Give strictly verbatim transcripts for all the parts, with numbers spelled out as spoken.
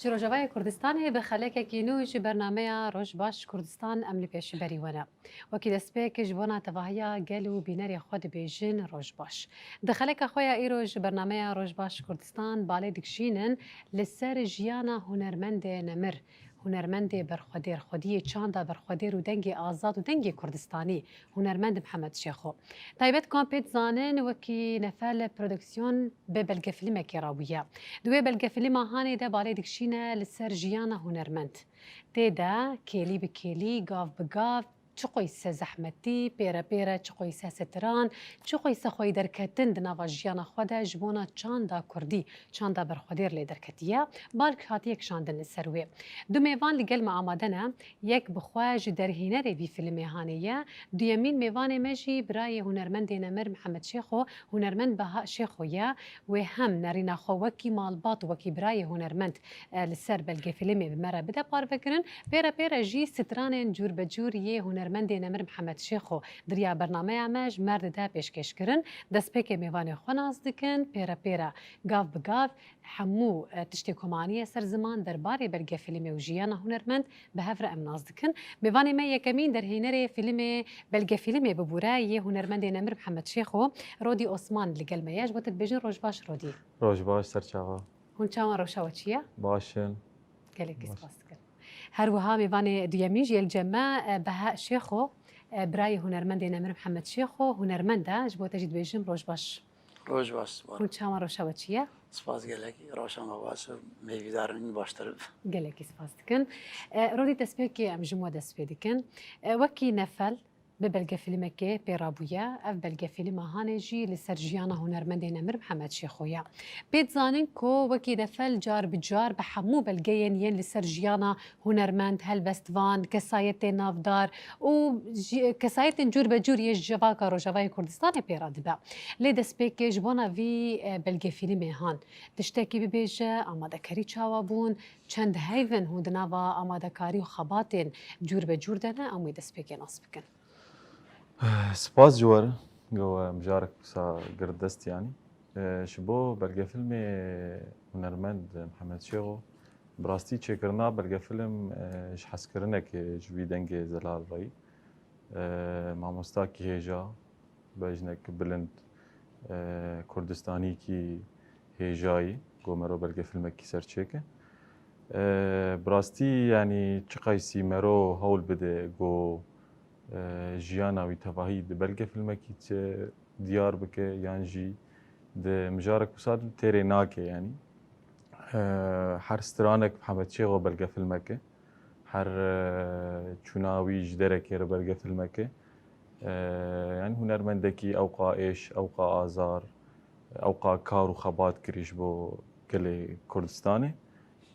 Ji Rojavayê Kurdistanê bi xelekekî nû ji bernameya Roj Baş Kurdistan em li pêşberî we ne. Wekî destpêk ji bona tevahiya gel û bînerê xwe dibêjin Roj Baş. Di xeleka xwe ya îro ji bernameya Roj Baş Kurdistan balê dikişînin li ser jiyana hunermendê nemir, hunermendê berxwedêr, xwediyê çanda berxwedêr û dengê azad û dengê Kurdistanî, hunermend Mihemed Şêxo. Taybet ku em pê dizanin, wekî Nefel Produksiyon bi belgefîlmekê rabûye. Di wê belgefîlma hanê de balê dikişîne li ser jiyana hunermend. Tê de kêlî bi kêlî, gav bi gav, çiqoyse zehmetî, pêre pêre çiqoyse stran, çiqoyse xweyî derketin di nava jiyana xwe de ji bona çanda kurdî, çanda berxwedêr lê derketiye, balk hatiye kişandin li ser wê. Du mêvan li gel me amade ne, yek bi xwe ji derhînerê vî fîlmê hanê ye, duyemîn mêvanê me jî birayê hunermendê nemir Mihemed Şêxo, hunermend Beha Şêxo ye. Wê hem nerîna xwe wekî malbat û wekî birayê hunermend, e, li ser belgefîlmê bi me re bide parvekirin. Pêre pêre jî stranên cûr be cûr yê hunermendê nemir Mihemed Şêxo di riya bernameya me ji me re dide pêşkêşkirin. Destpêkê mêvanê xwe nas dikin, pêre pêre, gav bi gav hemû, e, tiştê ku maniye ser ziman derbarê belgefîlmê û jiyana hunermend bi hev re em nas dikin. Mêvanê me yekemîn derhînerê fîlmê, belgefîlmê bibûre yê hunermendê nemir Mihemed Şêxo, Rodî Osman li gel me ye. Ji bo te dibêjin roj baş Rodî. Roj baş, serçava. Hûn çawan, rewşa we çi ye? Baş in. Gelekî Baş. Spas dikim. Her wiha mêvanê duyemîn jî yê li cem me, e, Beha Şêxo, e, birayê hunermendê nemir Mihemed Şêxo, hunermend e. Ji bo te jî dibêjim roj baş. Roj baş, spas. Hûn çawan, rewşa we çi ye? Spas gelekî, rewşa me baş e, mêvîdarin baştir. Gelekî spas dikin. E, Rodî, destpêkê em ji we dest pê dikin. E, wekî Nefel, bi belgefîlmekê pê rabûye. Ev belgefîlma hanê jî li ser jiyana hunermendê nemir Mihemed Şêxo ye. Pê dizanin ku wekî Nefel car bi car bi hemû belgeyên yên li ser jiyana hunermend, helbestvan, kesayetên navdar û jî, kesayetên cûr be cûr yê ji civaka Rojavayê Kurdistanê pê re dibe. Lê destpêkê ji bona vî, e, belgefîlmê han tiştekî bibêje, amadekarî çawa bûn, çend heyv in hûn di nava amadekarî û xebatên cûr be cûr de ne, em wê destpêkê nas bikin. Spas ji we re, ku we mijarek wisa girt dest, yanî. E, ji bo belgefîlmê hunermend Mihemed Şêxo, bi rastî çêkirina belgefîlm, e, ji hezkirinekê ji vî dengê zelal re yî. E, mamostakî hêja, bejnek bilind, e, Kurdistanîkî hêjayî, ku mero belgefîlmekî ser çêke. E, bi rastî, yanî, çiqaysî mero hewl bide, ku, e, jiyana wî tevahî di belgefîlmekî çi diyar bike, yan jî di mijarek wisa de têrê nake, yanî. E, her stranek Mihemed Şêxo belgefîlmek e. Her, e, çûna wî ji derekê re belgefîlmek e. E, yanî hunermendekî ewqa êş, ewqa azar, ewqa kar û xebat kirî ji bo gelê Kurdistanê.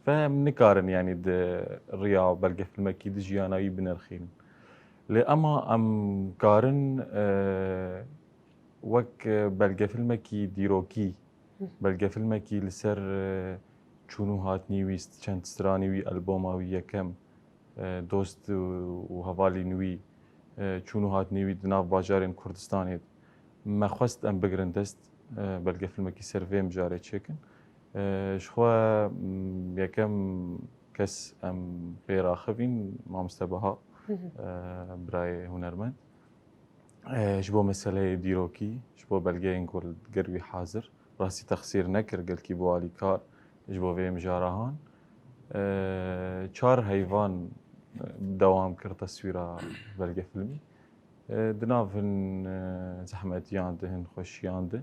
Ve em nikarin, yanî, di riya belgefîlmekî di jiyana wî binirxînin. Lê ema em karin, e, wek, e, belgefîlmekî dîrokî, Hı. belgefîlmekî li ser, e, çûn û hatinî wî, çend stranî wî, alboma wî yekem, e, dost û, û hevalên wî, e, çûn û hatinî wî di nav bajarên Kurdistanê de. Me xwest em bigirin dest, e, belgefîlmekî ser vê mijarê çêkin. E, ji xwe, m, yekem kes em pê raxivîn, mamoste Beha, Hı hı. e, birayê hunermend. E, ji bo meseleyê dîrokî, ji bo belgeyên ku li gel wî hazir, rastî texsîr nekir, gelkî bû alîkar ji bo vê mijara han. E, çar heyvan, e, dewam kir teswîra belgefîlmî. E, di nav hin, e, zehmetiyan de, hin xweşiyan de.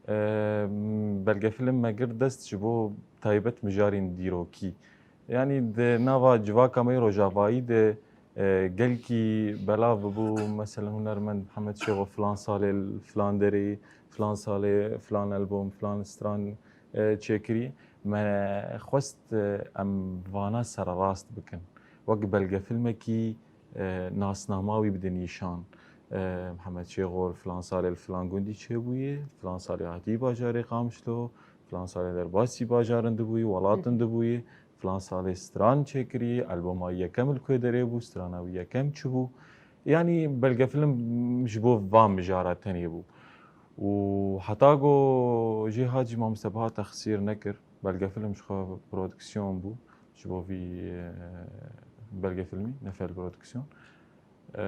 E, m, belgefîlm me girt dest ji bo taybet mijarên dîrokî. Yanî di nava civaka me yê rojavayî de, e, gelkî belav bû, mesela hunermend Mihemed Şêxo filan salê li filan derê, filan salê filan albom, filan stran, e, çêkirî. Me xwest, e, em vana sererast bikin. Wek belgefîlmekî, e, nasnama wî bidin nîşan. E, Mihemed Şêxo li filan salê li filan gundî çêbûye, filan salê hatî bajarê Qamişlo, filan salê derbasî bajarin dibûye, welatin Hı hı. dibûye, filan salê stran çêkirî, alboma yekem li ku derê bû, strana wî yekem çi bû. Yanî belgefîlm ji bo van mijara tenê bû. Û heta ku jê hat jî mamoste Beha texsîr nekir. Belgefilm ji xwe prodüksiyon bû, ji bo vî, e, belgefilmî, Nefel Prodüksiyon. E,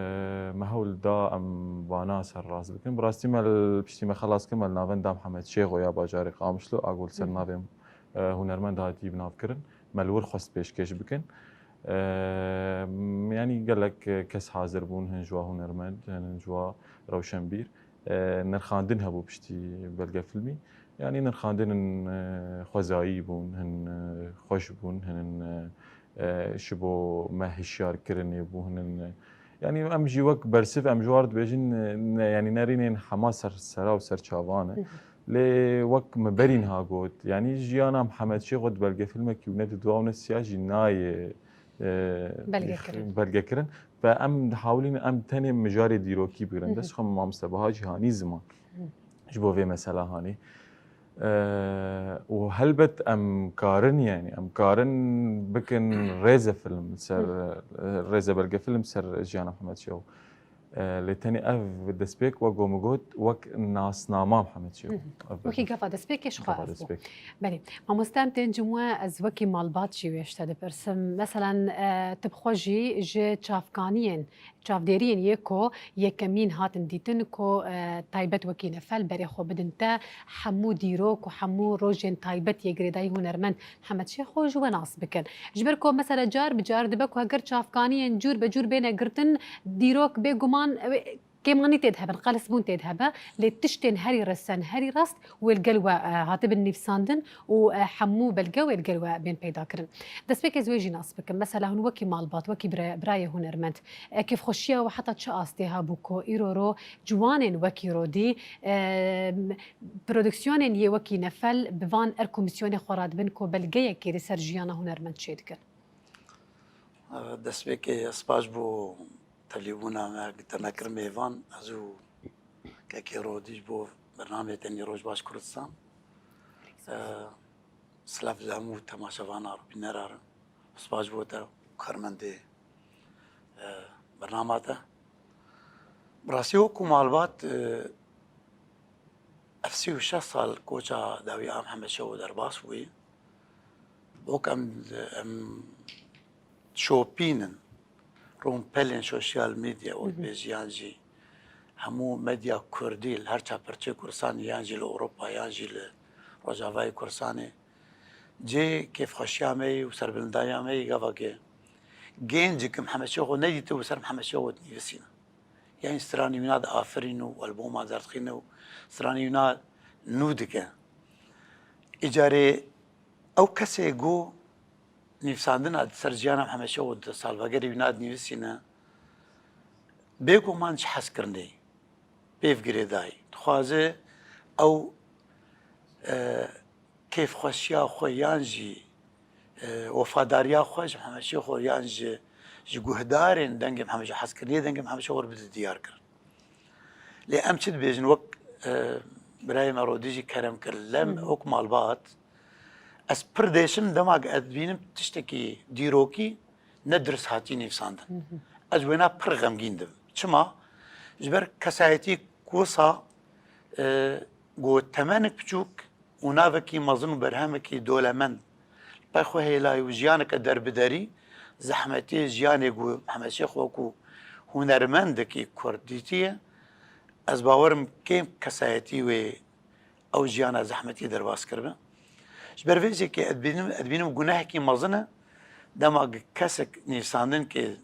me hewl da em vana serrast bikin. Bi rastî me li, piştî me xelas kir, me li navenda Mihemed Şêxo ya bajarê Qamişlo, a ku li ser Hı hı. navê, e, hunermend hatî binavkirin, me li wir xwest pêşkêş bikin. E, yanî gelek kes hazir bûn, hin ji wa hunermend, hin ji wa rewşenbîr. E, nirxandin hebû piştî belgefilmî. Yanî nirxandinên, e, xwezayî bûn, hin, e, xweş bûn, hinin, e, e, ji bo me hişyarkirinê bû, hinin, e, yanî em jî wek bersiv, em ji war dibêjin, e, ne, yanî nerînên hema ser sera û ser çavan e. Hı hı. Lê wek me berî niha got, yanî jiyana Mihemed Şêxo di belgefilmekî û ne di dua û ne siya jî nayê, e, Belgekirin. belgekirin. Ve em dihawilîn em tenê mijarê dîrokî bigirin. Hı hı. Dest xwe mamoste Baha Cîhanî ziman. Hı. Ji bo vê mesela hanî. E, û helbet em karin, yanî em karin bikin rêze film ser, Hı. e, rêze belgefilm ser jiyana Mihemed Şêxo. E, lê tenê ev destpêk, wek ku min got, wek nasnama Mihemed Şêxo. Hı hı. Ev Wekî belge- gava destpêkê ji xwe Gava ev bû. destpêk. Belê. Mamoste, em tên cim we, ez wekî malbat jî wê ji te dipirsim. Meselen, e, tu bi xwe jî ji çavkaniyên, çavdêriyên yê ku yekemîn hatin dîtin ku, e, taybet wekî Nefel berê xwe bidin te, hemû dîrok û hemû rojên taybet yê girêdayî hunermend Mihemed Şêxo ji we nas bikin. Ji ber ku mesela car bi car dibe ku heger çavkaniyên cûr be cûr bêne girtin, dîrok bêguman, e, kêmanî tê de hebin, qelisbûn tê de hebe, lê tiştên herî resen, herî rast wê li gel we, e, hatibin nivîsandin û, e, hemû belge wê li gel we bên peyda kirin. Destpêkê ez wê jî nas bikim. Mesela hûn wekî malbat, wekî bira-, birayê hunermend, e, kêfxweşiya we heta çi astê hebû ku îro ro ciwanên wekî Rodî, e, produksiyonên yê wekî Nefel bi van erk û mîsyonê xwe radibin ku belgeyekê li ser jiyana hunermend çêdikin? Destpêkê ez spas bo tevlîbûna me, te me kir mêvan, ez û kekê Rodî ji bo bernameyê te nî roj baş Kurdistan. Silav li hemû temaşevana re, bînera re. Spas bo te û karmendê, e, bernama te. Bi rastî wekû malbat, e, ev sî û şeş sal koça dawî a Mihemed Şêxo derbas bûyî. Wek em, em şopînin, rûn pelên sosyal medya, wek Hı hı. bêjî yan jî hemû medya kurdî li her çar perçeyê Kurdistanê yan jî li Ewropa yan jî li Rojavayê Kurdistanê. Cihê kêfxweşiya me yî û serbilindaya me yî gava ke gencik Mihemed Şêxo nedîtibû ser Mihemed Şêxo dinivîsîne. Yanî stranê wîna diafirîne û albûman derdixîne û stranê wîna nû dike. Îcarê ew kesê ku nivîsandina di ser jiyana Mihemed Şêxo di salvegerê wîna dinivîsîne, bêguman ji hezkirinê pêv girêdayî. Dixwaze ew, e, kêfxweşiya xwe yan jî, e, wefadariya xwe ji Mihemed Şêxo yan ji, ji guhdarên dengê Mihemed, ji hezkirinê dengê Mihemed Şêxo re bide diyar kirin. Lê em çi dibêjin, wek, e, birayê me Rodî jî kerem kir, lem Hı hı. wek malbat, ez pir dêşim dema ez dibînim tiştekî dîrokî ne dirist hatî nivîsandin. Hı hı. Ez wêna pir xemgîn dibim. Çima? Ji ber kesayetî ku wisa, e, ku temenik biçûk û navekî mezin û berhemekî dolemend li pey xwe hêlayî û jiyaneke derbiderî, zehmetiyê jiyanê ku Mihemed Şêxo wekû hunermendekî kurd dîtiye, ez bawer im kêm kesayetî wê ew jiyana zehmetî derbas kiribe. Ji ber vê jî ke ez dibînim, ez dibînim gunehekî mezin e, dema kesek nivîsandin ke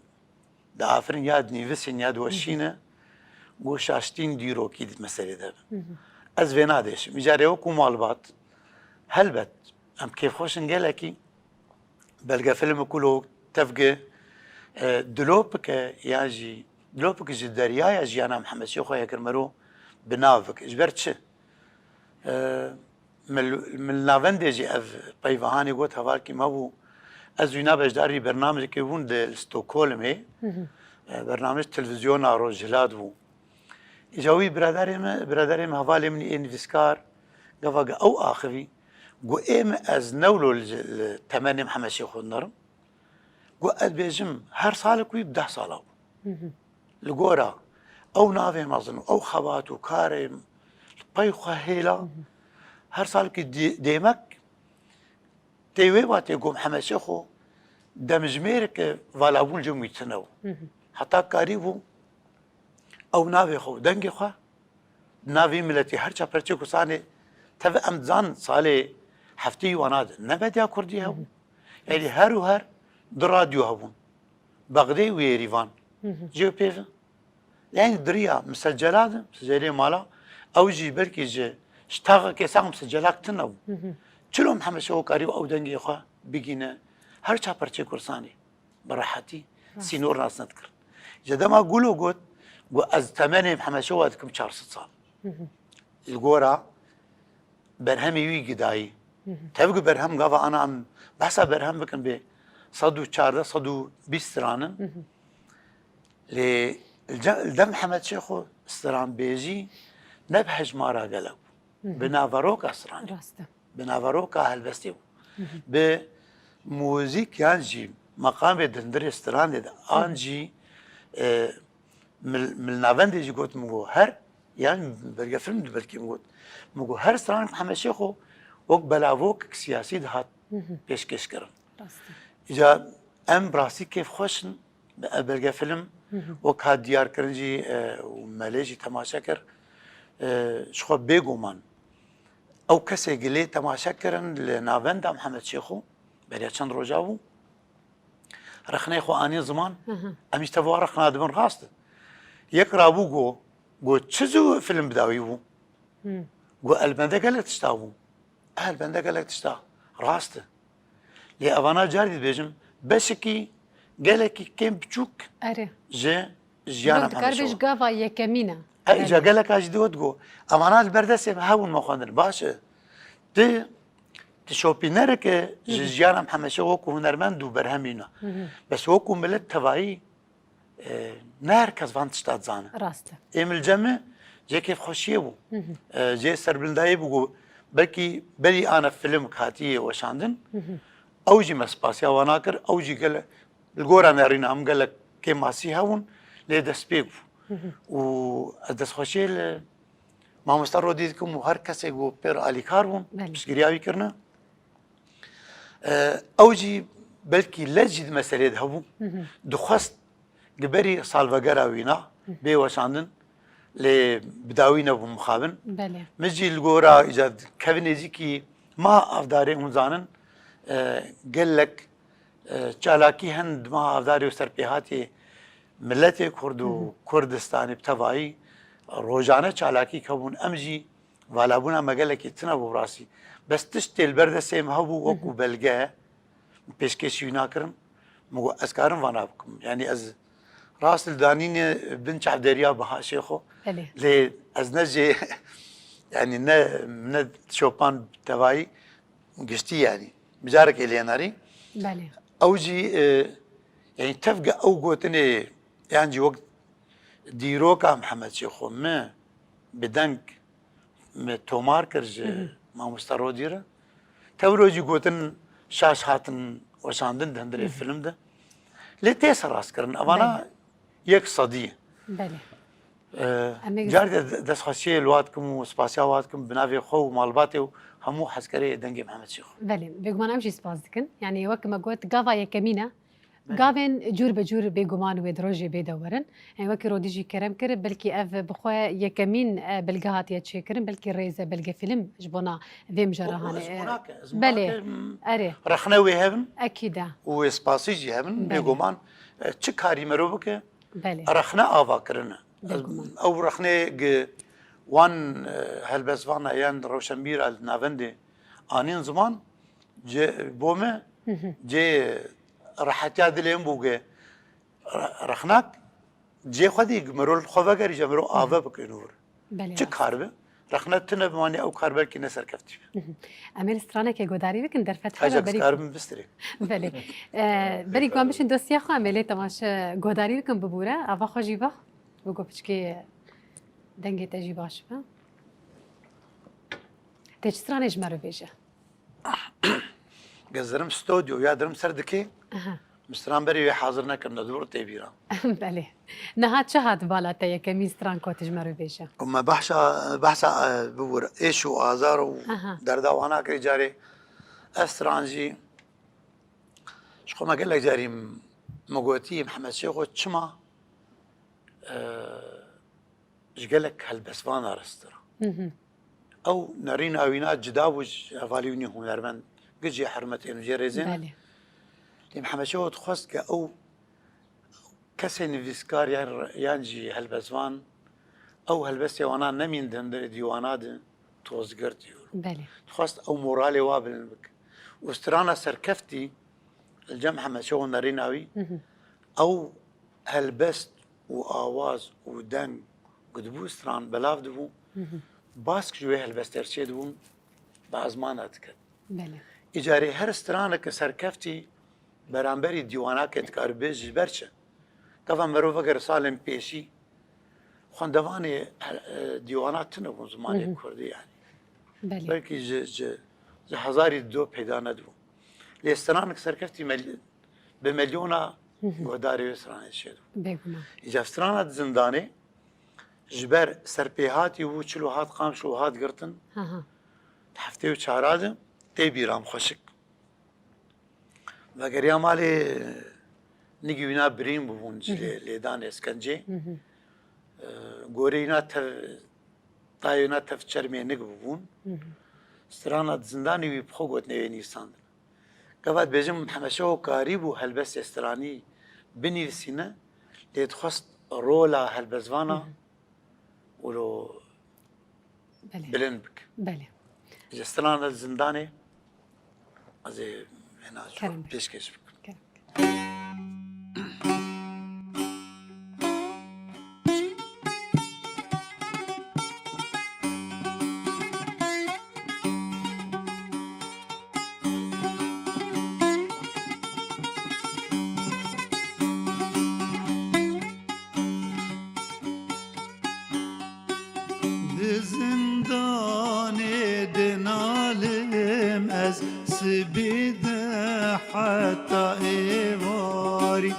diafirin ya dinivîsîn ya diweşîne, ku şaştîn dîrokî di meselê de be. Hı hı. Ez vê nadêşim. Îcarê wekû malbat, helbet, em kêfxweş in gelekî, belgefilm ku lo tevge, e, dilopike yan jî dilopike ji deryaya jiyana Mihemed Şêxo ya kir mero bi nav bike. Ji ber çi? E, min, min li navendê jî ev peyva hanê got, hevalkî me bû. Ez wîna beşdarî bernamecekê bûn di Stockholmê. Hı hı. E, bernamej televîzyona Rojhilat bû. Îca wî biraderê me, biraderê me hevalê min ê nivîskar, gava ge ew axivî, got ê min ez newlo li, li temenê Mihemed Şêxo dinerim. Got ez bêjim her salek wî bi deh sala bû. Hı hı. Li gora ew navê mezin û ew xebat û karê li pey xwe hêla, Hı hı. her salekî dê-, dêmek Tê wê vatê ku Mihemed Şêxo demjimêreke valabûn ji min tune bû. Heta karîbû ew navê xwe û dengê xwe di navê miletê her çar perçê Kurdistanê, tev em dizanin salê heftê wana de ne medya kurdî hebû. Yanî her û her du radyo hebûn. Bexdê û Yerîvan. Cê pê ve. Yanî diriya misecela de, misecelê mala, ew jî belkî ji, ji taxekê sax misecelak tune bû. Çilo Mihemed Şêxo karî ew dengê xwe bigîne her çar perçê Kurdistanê bi rehetî sînor nas nedikirin. Ji dema Gulo got, got, ez temenê Mihemed Şêxo dikim çar sed sal. Li gora berhemê wî gidayî. Tev ku berhem gava ana em behsa berhem bikin bê sed û çardeh, sed û bîst stran in. Lê li ce-, li dem Mihemed Şêxo stranbêjî ne bi hejmara gelek bû. Bi naveroka stranê. Rast e. Bi naveroka helbestê bû. Bi muzîk yan jî meqamê di hundirê stranê de an jî, e, Mil-, mil navendê jî got, min got her, yan belgefilm de belkî min got. Min got her stranek Mihemed Şêxo wek belavokek siyasî dihat pêşkêşkirin. Rast e. Îca em bi rastî kêfxweş in bi ev belgefilm wek hat diyarkirin jî, e, û me lê jî temaşe kir. E, ji xwe bêguman ew kesê gi lê temaşe kirin li navenda Mihemed Şêxo beriya çend roja bû. Rexneyê xwe anîn ziman, em jî teva rexna dibin rast. Yek rabû got, got çi zû film bi dawî bû. Got el bende gelek tişta bû. El bende gelek tişta. Rast e. Lê evana carî dibêjim, beşekî gelekî kêm biçûk Erê. ji jiyana Dikar Mihemed bêj Şêxo. Gava yekemîn e. E, îca geleka jî digot got, evana li ber destê me hebûn me xwendin. Baş e. Ti, ti şopînereke ji jiyana Mihemed Şêxo wekû hunermend û berhemî ne. Bes wekû milet tevayî, e, ne her kes van tişta dizane. Rast e. Ê min li cem me cê kêfxweşiyê bû. E, cê serbilindayê bû ku belkî berî ana film hatiye weşandin. Ew jî me spasiya wana kir, ew jî gele, li gora nerîna em gelek kêmasî hebûn, lê destpêk bû. Û ez destxweşiyê li Mamoste Rodî dikim û her kesê ku pê re alîkar bûn, Belê. piştgiriya wî kirine. E, ew jî belkî lez jî di meselê de hebû. Dixwest li berî salvegera wîna bê weşandin, lê bi dawî nebû mixabin. Belê. Min jî li gora îca kevin nêzîkî meha avdarê hûn zanin, e, gelek E, çalakî hen di meha avdarê û serpêhatê miletê Kurd û Kurdistanê bi tevayî rojane çalakî hebûn. Em jî valabûna me gelekî tune bû rastî. Bes tiştê li ber destê me hebû wekû belge pêşkêşî wî nakirin. Min got, ez karim vana bikim. Yanî ez rast li danînê bin çavdêriya Baha Şêxo. Belê. Lê ez ne jê, yanî ne, ne şopan tevayî. Giştî yanî. Mijarekê lê nerî. Belê. Ew jî, e, yanî tevge ew gotinê yan jî wek dîroka Mihemed Şêxo mi bi deng mi tomar kir ji Mamoste Rodî re. Tevro jî gotin şaş hatin weşandin di hundirê film de. Lê tê serrastkirin. Evana Belê. yek sedî. Belê. Ee, Em ê careke de-, destxweşiyê li wa dikim û spasiya wa dikim bi navê xwe û malbatê û hemû hezkerê Dengê Mihemed Şêxo. Belê, bêguman em jî spas dikin. Yanî wek me got, gava yekemîn e. Belê. Gavên cûr bi cûr bêguman wê di rojê bê de werin. Yanî wekî Rodî jî kerem kir, belkî ev bi xwe yekemîn, e, belge hatiye çêkirin, belkî rêze belgefîlm ji bona vê mijara O, o, hanê. ez E, xwe nake, ez belê. nake, m, Erê. rexne wê hebin Ekîd e. û wê spasî jî hebin. Belê. Bêguman, e, çi karî mero bike, Belê. rexne ava kirine. Bêguman. Ew rexnê gi wan, e, helbestvana yan rewşenbîra li navendê anîn ziman, cê, bo me, cê rehetiya dilê min bû gi re-, rexnak cê xwe dî gi mirov xwe vegerîje, mirov ave bike nû vir. Belê Çi rast. kar be? Rexne tune bimanî ew kar belkî ne serkeftî be. Em ê li stranekê godarî bikin, derfet hebe Hecek berî. Kar bin bistirê. Belê. E, berî ku em biçin dosya xwe, em ê lê temaşe godarî bikin bibûre. Ava xwe jî ba. Bigo piçkê dengê te jî baş be. Tê çi stranê ji me re bêje? Gezerim stodyo ya dirim ser dikê. Aha. Min stran berî wê hazir nekirin, di vir tê bîra. Belê. Niha çi hat bala te yekemîn stran ku tu ji me re bêje? Û me behsa, behsa, e, bibûre, êş û azar û Aha. derda wana kirî carê. Ez stran jî ji xwe me gelek carî min gotî, Mihemed Şêxo çima, e, ji gelek helbestvan re stir e. Ew nerîna wîna cida bû ji hevalî wînî hunermend, giş jê hurmetê min jê rêzê ne. Belê. Lê Mihemed Şêxo dixwest ke ew kesê nivîskar yan, yan jî helbestvan, ew helbestê wana nemîn di hundirê dîwana de tozgirt diyor. Belê. Dixwest ew moralê wa bilind bike. Û strana Serkeftî, li cem Mihemed Şêxo nerîna wî, ew helbest û awaz û deng ku dibû stran belav dibû, bask ji wê helbestê re çêdibûn, bi ezmana diket. Belê. Îcarê her straneke Serkeftî beramberî dîwanakê dikar bê ji ber çi? Gava merov vegere salên pêşî, xwendevanê, e, dîwana tune bûn zimanê kurdî yanî. Belê. Belkî ji, ji, ji hezarî do peyda nedibû. Lê stranek Serkeftî mel-, bi milyona guhdarê wê stranê çêdibû. Bêguman. Îca strana di zindanê ji ber serpêhatî bû, çilo hat qamçilo hat girtin. Aha. Di heftê û çara de tê bîra min xweşik. Vegeriya malê nigî wîna birîn bûbûn ji lê-, lêdanê, eskencê. E, gorê wîna tev, tayê wîna tev çermê nig bûbûn. Strana di zindanê wî bi xwe gotinê wê nivîsandin. Gava dibêjim Mihemed Şêxo karîbû helbestê stranî binivîsîne, lê dixwest rola helbestvana wilo Belê. Bilind bike. Belê. Ji strana zindanê ez ê hêna ji Kerem bike. Pêşkêş bikim. Kerem bike. Di zindanê dinalim ez sibê de heta êvarî.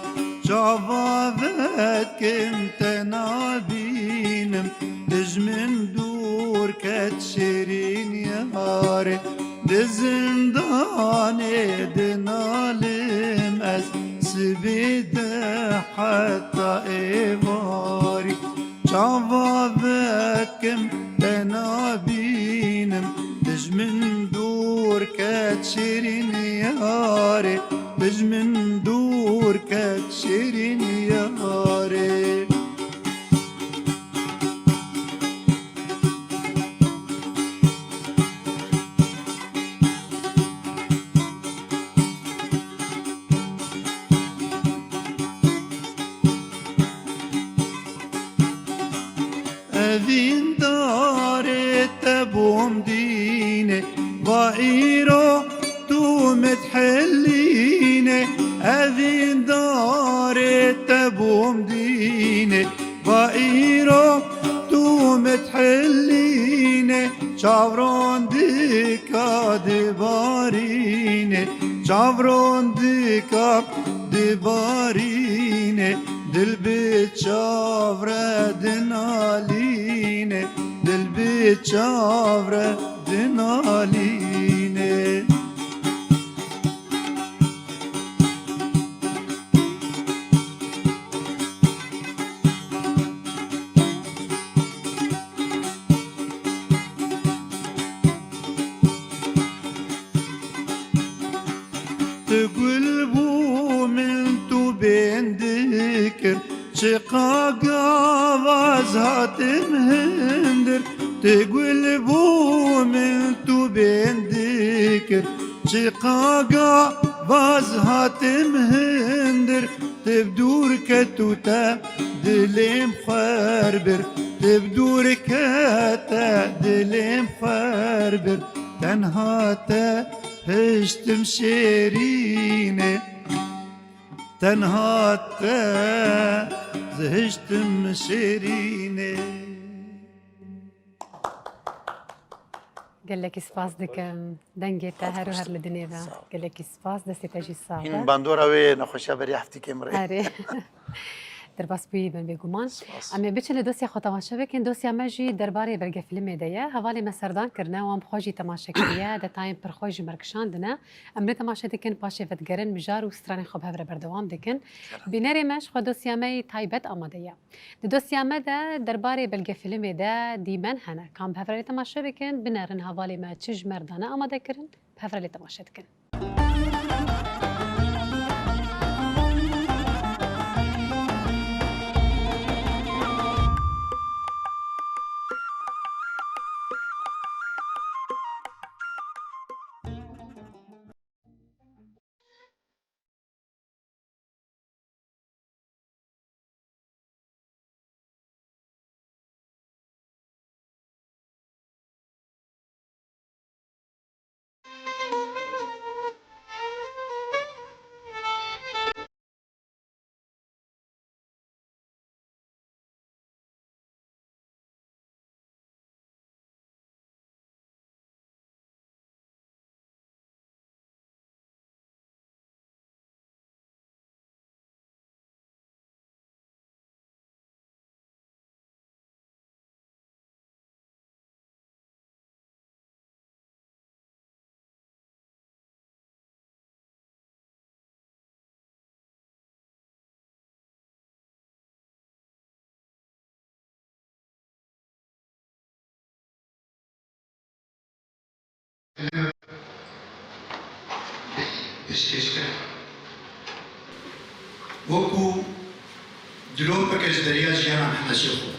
Çava vedikim te nabînim, dij min dûr ket şêrîn yarê. Di zindanê dinalim ez sibê de heta êvarî. Çava vedikim te nabînim, dij min dûr ket şêrîn yarê, dij min dûr ket şêrîn yarê. Evîndarê te bûm dînê, va îro tu min dihilînê. Evîndarê te bûm dînê, va îro tu min dihilînê. Çavron dika dibarînê, çavron dika dibarînê. Dil bi çav re dinalîne, dil bi çav re dinalîne. Tu gul bû min tu bên dikir, çiqa gava ez hatim hindir. Tu gul bû min tu bên dikir, çiqa gava ez hatim hindir. Te bi dûr ket û te dilêm xwer bir, te bi dûr ket te dilêm xwer bir. Tenha te hiştim şêrîne, tenha te zihiştim şêrîne. Gelekî spas dikim. Dengê te her û her li dinê be. Sağ ol. Gelekî spas, destê te jî sax be. Hîn bandora wê nexweşiya berî heftîkê min rê. Erê. Derbas bûyî bin bêguman. Spas. Em ê biçin li dosya xwe temaşe bikin. Dosya me jî derbarê belgefîlmê de ye. Hevalê me serdan kirine, wan bi xwe jî temaşe kiriye, detayên pir xweş ji me re kişandine. Em lê temaşe dikin, paşê vedigerin mijar û stranên xwe bi hev re berdewam dikin. Kerem. Bînerê me ji xwe dosya me yî taybet amade ye. Di dosya me de derbarê belgefîlmê de dîmen hene. Ka em bi hev re lê temaşe bikin, binerin hevalê me çi ji me re dane amade kirin, bi hev re lê temaşe dikin. Pêşkêşkar. Wekû dilopeke ji derya jiyana Mehmed Şêxo.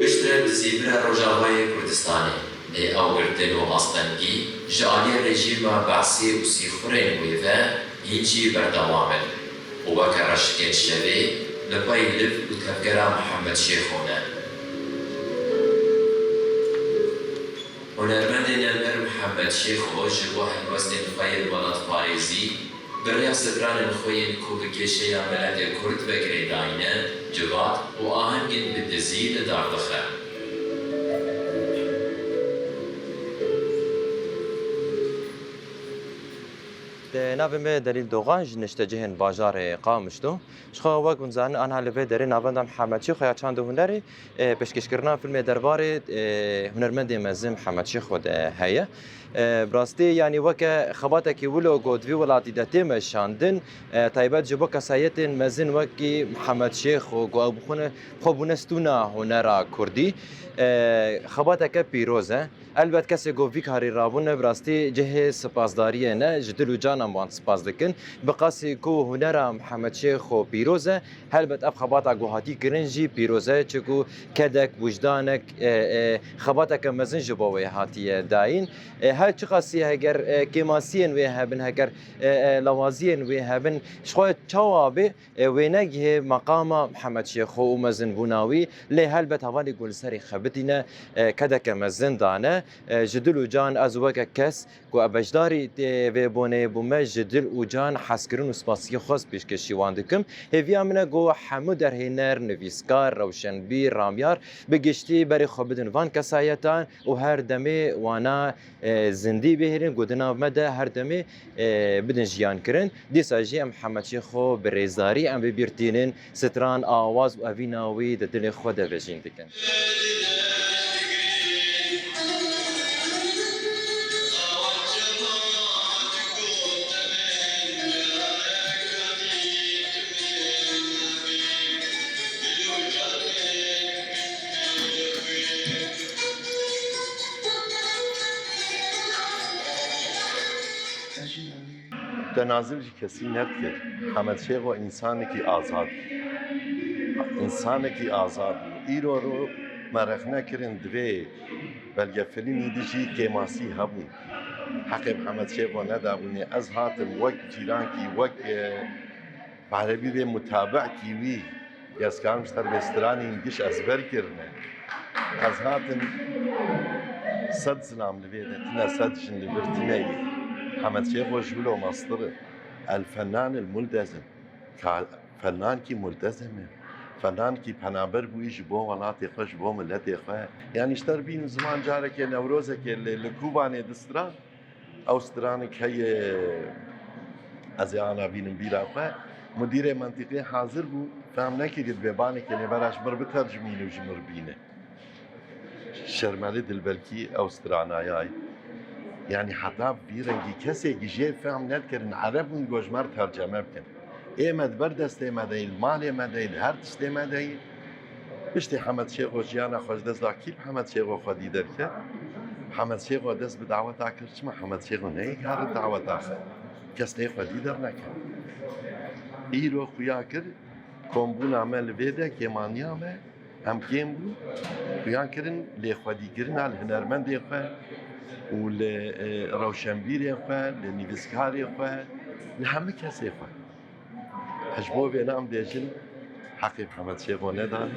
Piştre dizîvira Rojavayê Kurdistanê, lê ew girtin û astengî ji aliyê rejîma Be'sê û sîxurên wê ve hîn jî berdewam in û weke reşikên şevê li pey liv û tevgera Mihemed Şêxo ne. Hunermendê nemir Mihemed Şêxo ji bo helwestên xwe yên welatparêzî, bi rêya stranên xwe yên ku bi kêşeya miletê Kurd ve girêdayî ne, civat û ahengên bi dizî li dar dixe. Di navê me Delîl Dogan, ji niştecihên bajarê Qamişlo. Ji xwe wek hûn zanin, anha li vê derê navenda Mihemed Şêxo ya çand û hunerê, e, pêşkêşkirina fîlmê derbarê, e, hunermendê mezin Mihemed Şêxo de heye. E, bi rastî, yanî weke xebatekî wilo ku di vî welatî de tê meşandin, e, taybet ji bo kesayetên mezin wekî Mihemed Şêxo ku ew bi xwe ne, xwe bûne stûna hunera kurdî, e, xebateke pîroz e. Elbet kesê ku vî karî rabûne bi rastî cihê sipasdariyê ne, ji dil û can em wan spas dikin. Bi qasî ku hunera Mihemed Şêxo pîroz e, helbet ev xebata ku hatî kirin jî pîroz e, çiku kedek, wijdanek, e, e, xebateke mezin ji bo wê hatiye dayîn. E, her çiqasî heger, e, kêmasiyên wê hebin, heger, e, e, lawaziyên wê hebin, ji xwe çawa bê, e, wê negihê meqama Mihemed Şêxo û mezinbûna wî, lê helbet hevalê ku li serê xebitîne, e, kedeke mezin dane. E, ji dil û can ez weke kes ku ez beşdarî tê vê boneyê bûme, ji dil û can hezkirin û spasiyê xwe ez pêşkêşî wan dikim. Hêviya min e ku hemû derhêner, nivîskar, rewşenbîr, ramyar bi giştî berê xwe bidin van kesayetan û her demê wana, e, zindî bihêlin ku di nav me de her demê, e, bidin jiyan kirin. Dîsa jî em Mihemed Şêxo bi rêzdarî em bi bîr tînin, stran, awaz û evîna wî di dilê xwe de vejîn dikin. Te nazim jî kesî nedikir. Hemed Şêxo însanekî azad bû. Însanekî azad bû. Îro ro me rexne kirin divê belgefilmî de jî kêmasî hebûn. Heqê Mihemed Şêxo nedabûnê. Ez hatim wek cîrankî, wek, e, Erebî bê mutabi'kî wî, ez karim ji te re vê stranên giş ezber kirine. Ez hatim sed zilam li vê de tine, sed jin li vir tine yî. Hemed Şêxo ji wilo mestir e. El fennan el multezim. Ka-, fenankî multezim e. Fenankî penaber bûyî ji bo welatê xwe, ji bo miletê xwe. Yanî ji te re bîn û ziman carekê Newrozekê li, li Kobanê distira. Ew stranek heye, Ez ê ana bînim bîra xwe. Mudirê mentîqê hazir bû, fehm nekiriye, dibê banekê nêvera ji mir bitercimîne û ji mir bîne. Şermelê dilbelkî ew stranayayê. Yanî heta vî rengî kesê jê fehm nedikirin, ereb hûn go ji me re terceme bikin. Ê me di ber destê me de yî, li malê me de yî, li her tiştê me de yî. Piştî Hemed Şêxo jiyana xwe ji dest da, kî bi Hemed Şêxo xwedî derket? Hemed Şêxo dest bi daweta kir, çima Hemed Şêxo neyê kar daweta xwe? Kes neyê xwedî derneket. Îro xuya kir, kombûna me li vê de, kêmaniya me, em kêm bûn, xuya kirin lê xwedîkirina li hunermendê xwe û li, e, rewşenbîrê xwe, li nivîskarê xwe, li hemî kesê xwe. Ji bo vê ne em bêjin, heqê Mihemed Şêxo nedan.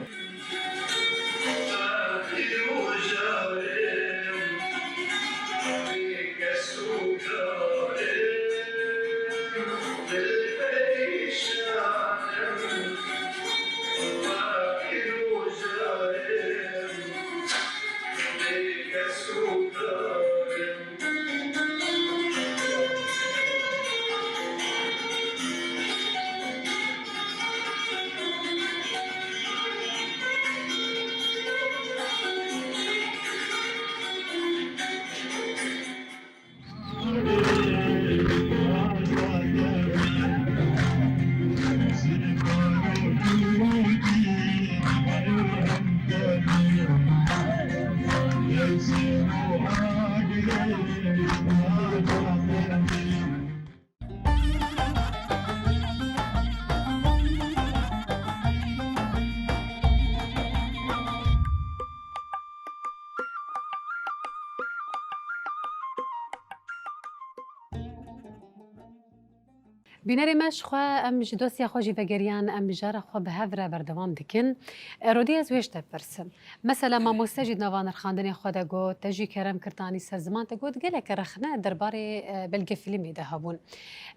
Bînerê me, ji xwe em ji dosya xwe jî vegeriyan, em mijara xwe bi hev re berdewam dikin. E, Rodî, ez wê ji te bipirsim. Mesela mamoste jî di nava nirxandinê xwe de got, te jî kerem kir, te anî ser ziman, te got gelek rexne derbarê, e, belgefîlmê de hebûn.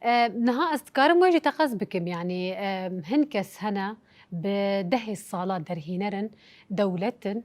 E, niha ez dikarim wê jî teqez bikim, yanî, e, hin kes hene bi dehê sala derhêner in, dewlet in,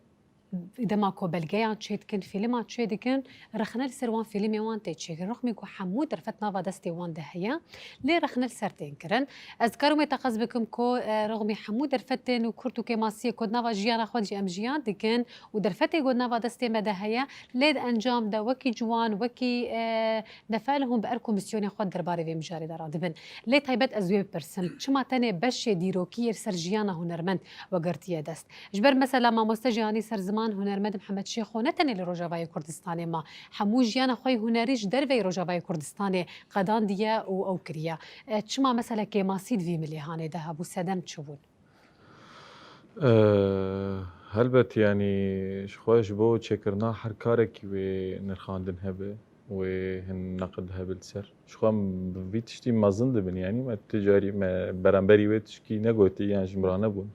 dema ku belgeyan çêdikin, fîlman çêdikin, rexne li ser wan fîlmê wan tê çêkirin. Rexmî ku hemû derfet nava destê wan de heye, lê rexne li ser tên kirin. Ez dikarim wê teqez bikim ku, e, rexmî hemû derfetên û kurt û kêmasiyê ku di nava jiyana xwe de jî em jiyan dikin û derfetê ku di nava destê me de heye, lê di encam de wekî ciwan, wekî, e, nefel hûn bi erk û misyonên xwe derbarê vê mijarê de radibin. Lê taybet ez wê bipirsim, çima tenê beşê dîrokî yê li ser jiyana hunermend we girtiye dest? Ji ber mesela mamoste jî anî ser ziman, hunermend Mihemed Şêxo ne tenê li Rojavayê Kurdistanê ma, hemû jiyana xwe yê hunerî ji derveyî Rojavayê Kurdistanê qedandiye û ew kiriye. E, çima mesela kêmasî di vî milê hanê de hebû, sedem çi bûn? E, helbet, yanî ji xwe ji bo çêkirina her karekî wê nirxandin hebe, wê hin neqid hebe li ser. Ji xwe em bi vî tiştî mezin dibin, yanî me ti carî me beramberî wê tişkî negotî yan ji min re nebûn.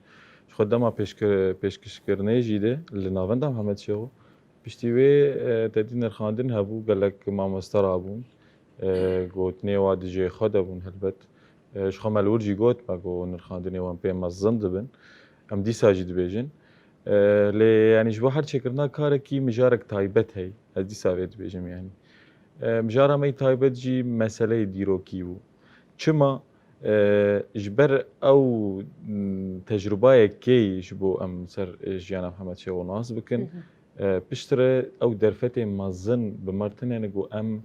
Ji xwe dema pêşkir-, pêşkişkirinê jî de li navenda Mihemed Şêxo, piştî wê, e, tedî nirxandin hebû, gelek mamoste rabûn, e, gotinê wa di cihê xwe de bûn helbet. E, ji xwe me li wir jî got, me got nirxandinê wan pê mezin dibin. Em dîsa jî dibêjin. E, lê, yanî ji bo her çêkirina karekî mijarek taybet heye. Ez dîsa vê dibêjim, yanî. E, mijara me yê taybet jî meseleyê dîrokî bû. Çima? E, ji ber ew, m, tecrûbayekê ji bo em ser, e, jiyana Mihemed Şêxo nas bikin. Hı hı. E, piştre ew derfetê mezin bi me re tune ne ku em,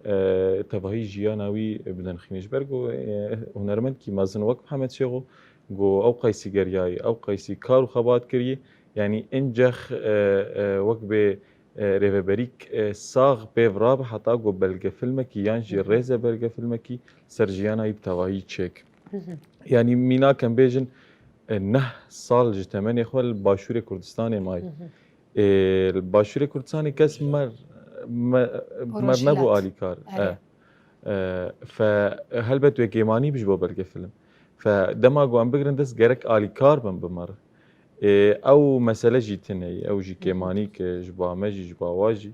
e, tevahî jiyana wî bidin xînê. Ji ber ku, e, hunermendkî mezin wek Mihemed Şêxo, ku ew qeysî geriyayî, ew qeysî kar û xebat kirî, yanî incex, e, e, wek bê, e, rêveberîk, e, sax pêv rabe heta ku belgefilmekî yan jî Hı hı. rêze belgefilmekî ser jiyana wî bi tevahî çêk. Hı hı. Yanî mînak em bêjin, e, neh sal ji temenê xwe li Başûrê Kurdistanê maye. Hı hı. Ê, li Başûrê Kurdistanê kes mer, me, Û mer roşhilat. nebû alîkar. Erê. E, e, fe, helbet wê kêmanî bi ji bo belgefilm. Fe, dema ku em bigirin dest, gerek alîkar bin bi me re. Ê, ew mesele jî tune ye, ew jî Hı hı. kêmanîk e, ji ba me jî, ji ba wa jî.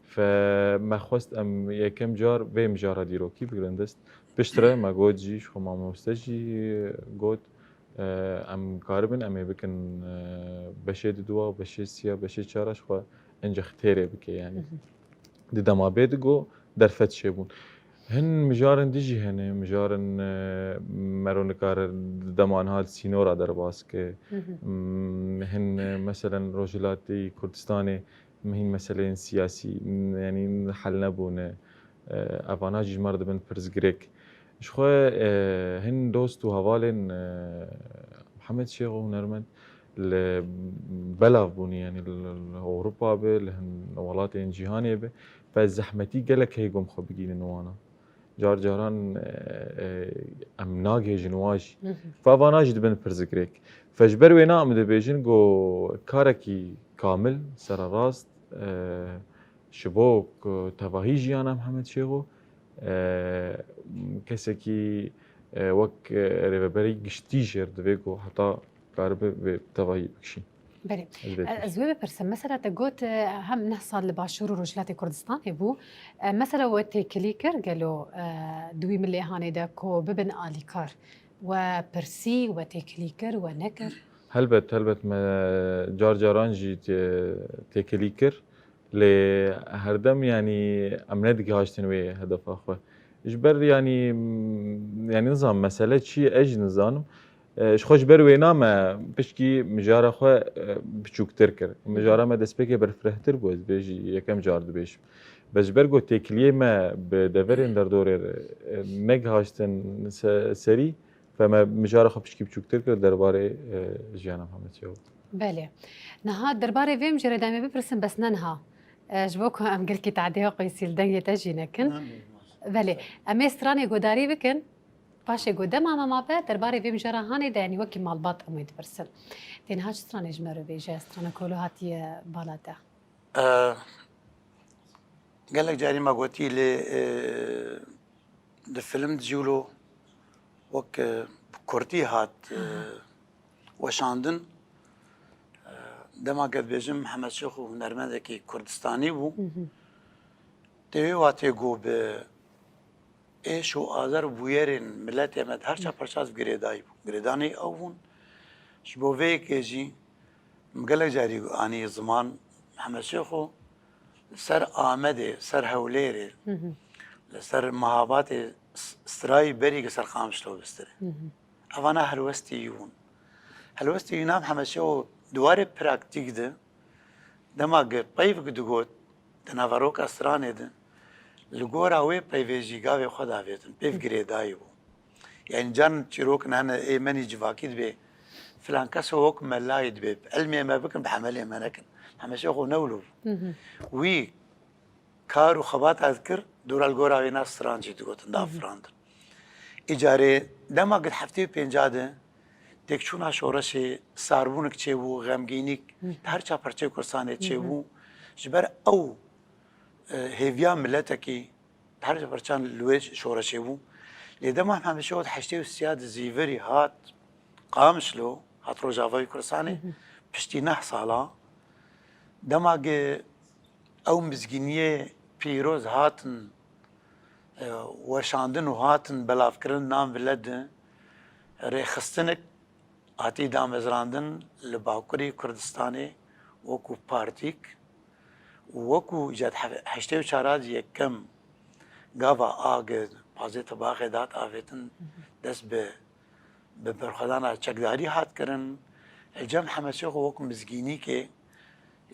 Fe, me xwest em yekem car vê mijara dîrokî bigirin dest. Piştre me got jî, ji xwe mamoste jî got, e, em karibin, em ê bikin, e, beşê diduwa, beşê siya, beşê çara ji xwe incex têrê bike, yanî. Hı hı. Di dema bê digo derfet çêbûn. Hin mijarên din jî hene, mijarên, e, mero nikare dema niha li sînora derbas ke. Hı hı. M, hin, e, meselen Rojhilatê Kurdistanê, hîn meseleyên siyasî, m, yanî hel nebûne. E, evana jî ji me re dibin pirsgirêk. Ji xwe, e, hin dost û hevalên, e, Mihemed Şêxo hunermend li belav bûne, yanî li, li Ewropa be, li hin welatên cîhanê be, ve zehmetî gelek heye ku em xwe bigihînin wana. Car caran, e, e, em nagihêjin wan jî. Hı hı. Ve vana jî dibin pirsgirêk. Ve ji ber wêna em dibêjin ku karekî kamil, sererast, e, ji bo ku tevahî jiyana Mihemed Şêxo, e, kesekî, e, wek, e, rêveberî giştî jê re divê ku heta karibe vê tevahî bikişî. Belê. Ez vê E, bipirsim. Ez wê bipirsim. Mesela te got, e, hem neh sal li Başûr û Rojhilatê Kurdistanê bû. E, mesela we têkilî kir gelo, e, di wî milê hanê de ku bibin alîkar? We pirsî, we têkilî kir, we nekir? Helbet, helbet me car caran jî tê-, têkilî kir. Lê herdem, yanî, em nedigihaştin wê hedefa xwe. Ji ber, yanî, m, yanî, nizanim mesele çi ye, ez jî nizanim. E, ji xwe ji ber wêna me pişkî mijara xwe, e, biçûktir kir. Mijara me destpêkê berfirehtir bû, ez vê jî yekem car dibêjim. Bes ji ber ku têkiliyê me bi deverên derdorê re, e, negihaştin se-, serî, ve me mijara xwe pişkî biçûktir kir derbarê, e, jiyana Mihemed Şêxo. Belê. Niha derbarê vê mijêrê de em ê bipirsin, bes ne niha. E, ji bo ku em gelkî tadê Qeysî li dengê te jî nekin. Belê. Em ê stranê godarî bikin. Paşê ku dema me mabe, derbarê vê mijara hanê de, yanî wekî malbat em wê dipirsin. Tê niha çi stranê ji me re bêje, strana ku wilo hatiye bala te? E, gelek carî me gotî lê, e, di film de jî wilo wek, e, bi kurtî hat, e, weşandin. E, dema ke dibêjim Mihemed Şêxo hunermendekî Kurdistanî bû. Hı hı. Tê wê watê ku bi êş û azer û bûyerên miletê me di her çar parça de girêdayî bû. Girêdanê ew bûn. Ji bo vê yekê jî min gelek carî anî ziman Mihemed Şêxo li ser Amedê, ser Hewlêrê, Hı hı. li ser Mihabatê s-, strayî berî li ser Qamişlo bistirê. Hı hı. Evana helwestê wî bûn. Helwestê wî na Mihemed Şêxo di warê praktîk de dema ku peyvek digot, di naveroka stranê de, li gora wê peyvê jî gavê xwe davêtin, pêv girêdayî bû. Yani can çîrokin hene ê menî civakî dibê, filan keso wek melayî dibê, bi ilmê me bikin, bi emelê me nekin. Hemî şey xwe ne wilo bû. Hı hı. Wî kar û xebata dikir, dora li gora wê na stran jî digotin, Hı hı. dafirandin. Îcarê dema ku di heftê û pênca de têkçûna şoreşê, sarbûnik çêbû, xemgînîk, Hı hı. di her çar parçeyê Kurdistanê Hı hı. çêbû. Ji ber ew, e, hêviya miletekî di her çar parçan li wê şoreşê bû. Lê dema Mehmet Şêxo di heştê û sê de Zîvirî hat Qamişlo, hat Rojavayê Kurdistanê, Hı hı. piştî neh sala, dema ku ew mizgîniyê pîroz hatin, e, weşandin û hatin belavkirin nav milet de, rêxistinek hatî damezrandin li Bakurê Kurdistanê wekû partîk û wekû îca di hev-, heştê û çar de yekem gava a ge pazê tebaxê dat avêtin, dest bi, bi berxwedana çekdarî hat kirin. Li cem Mehemmed Şêxo wekû mizgînîkê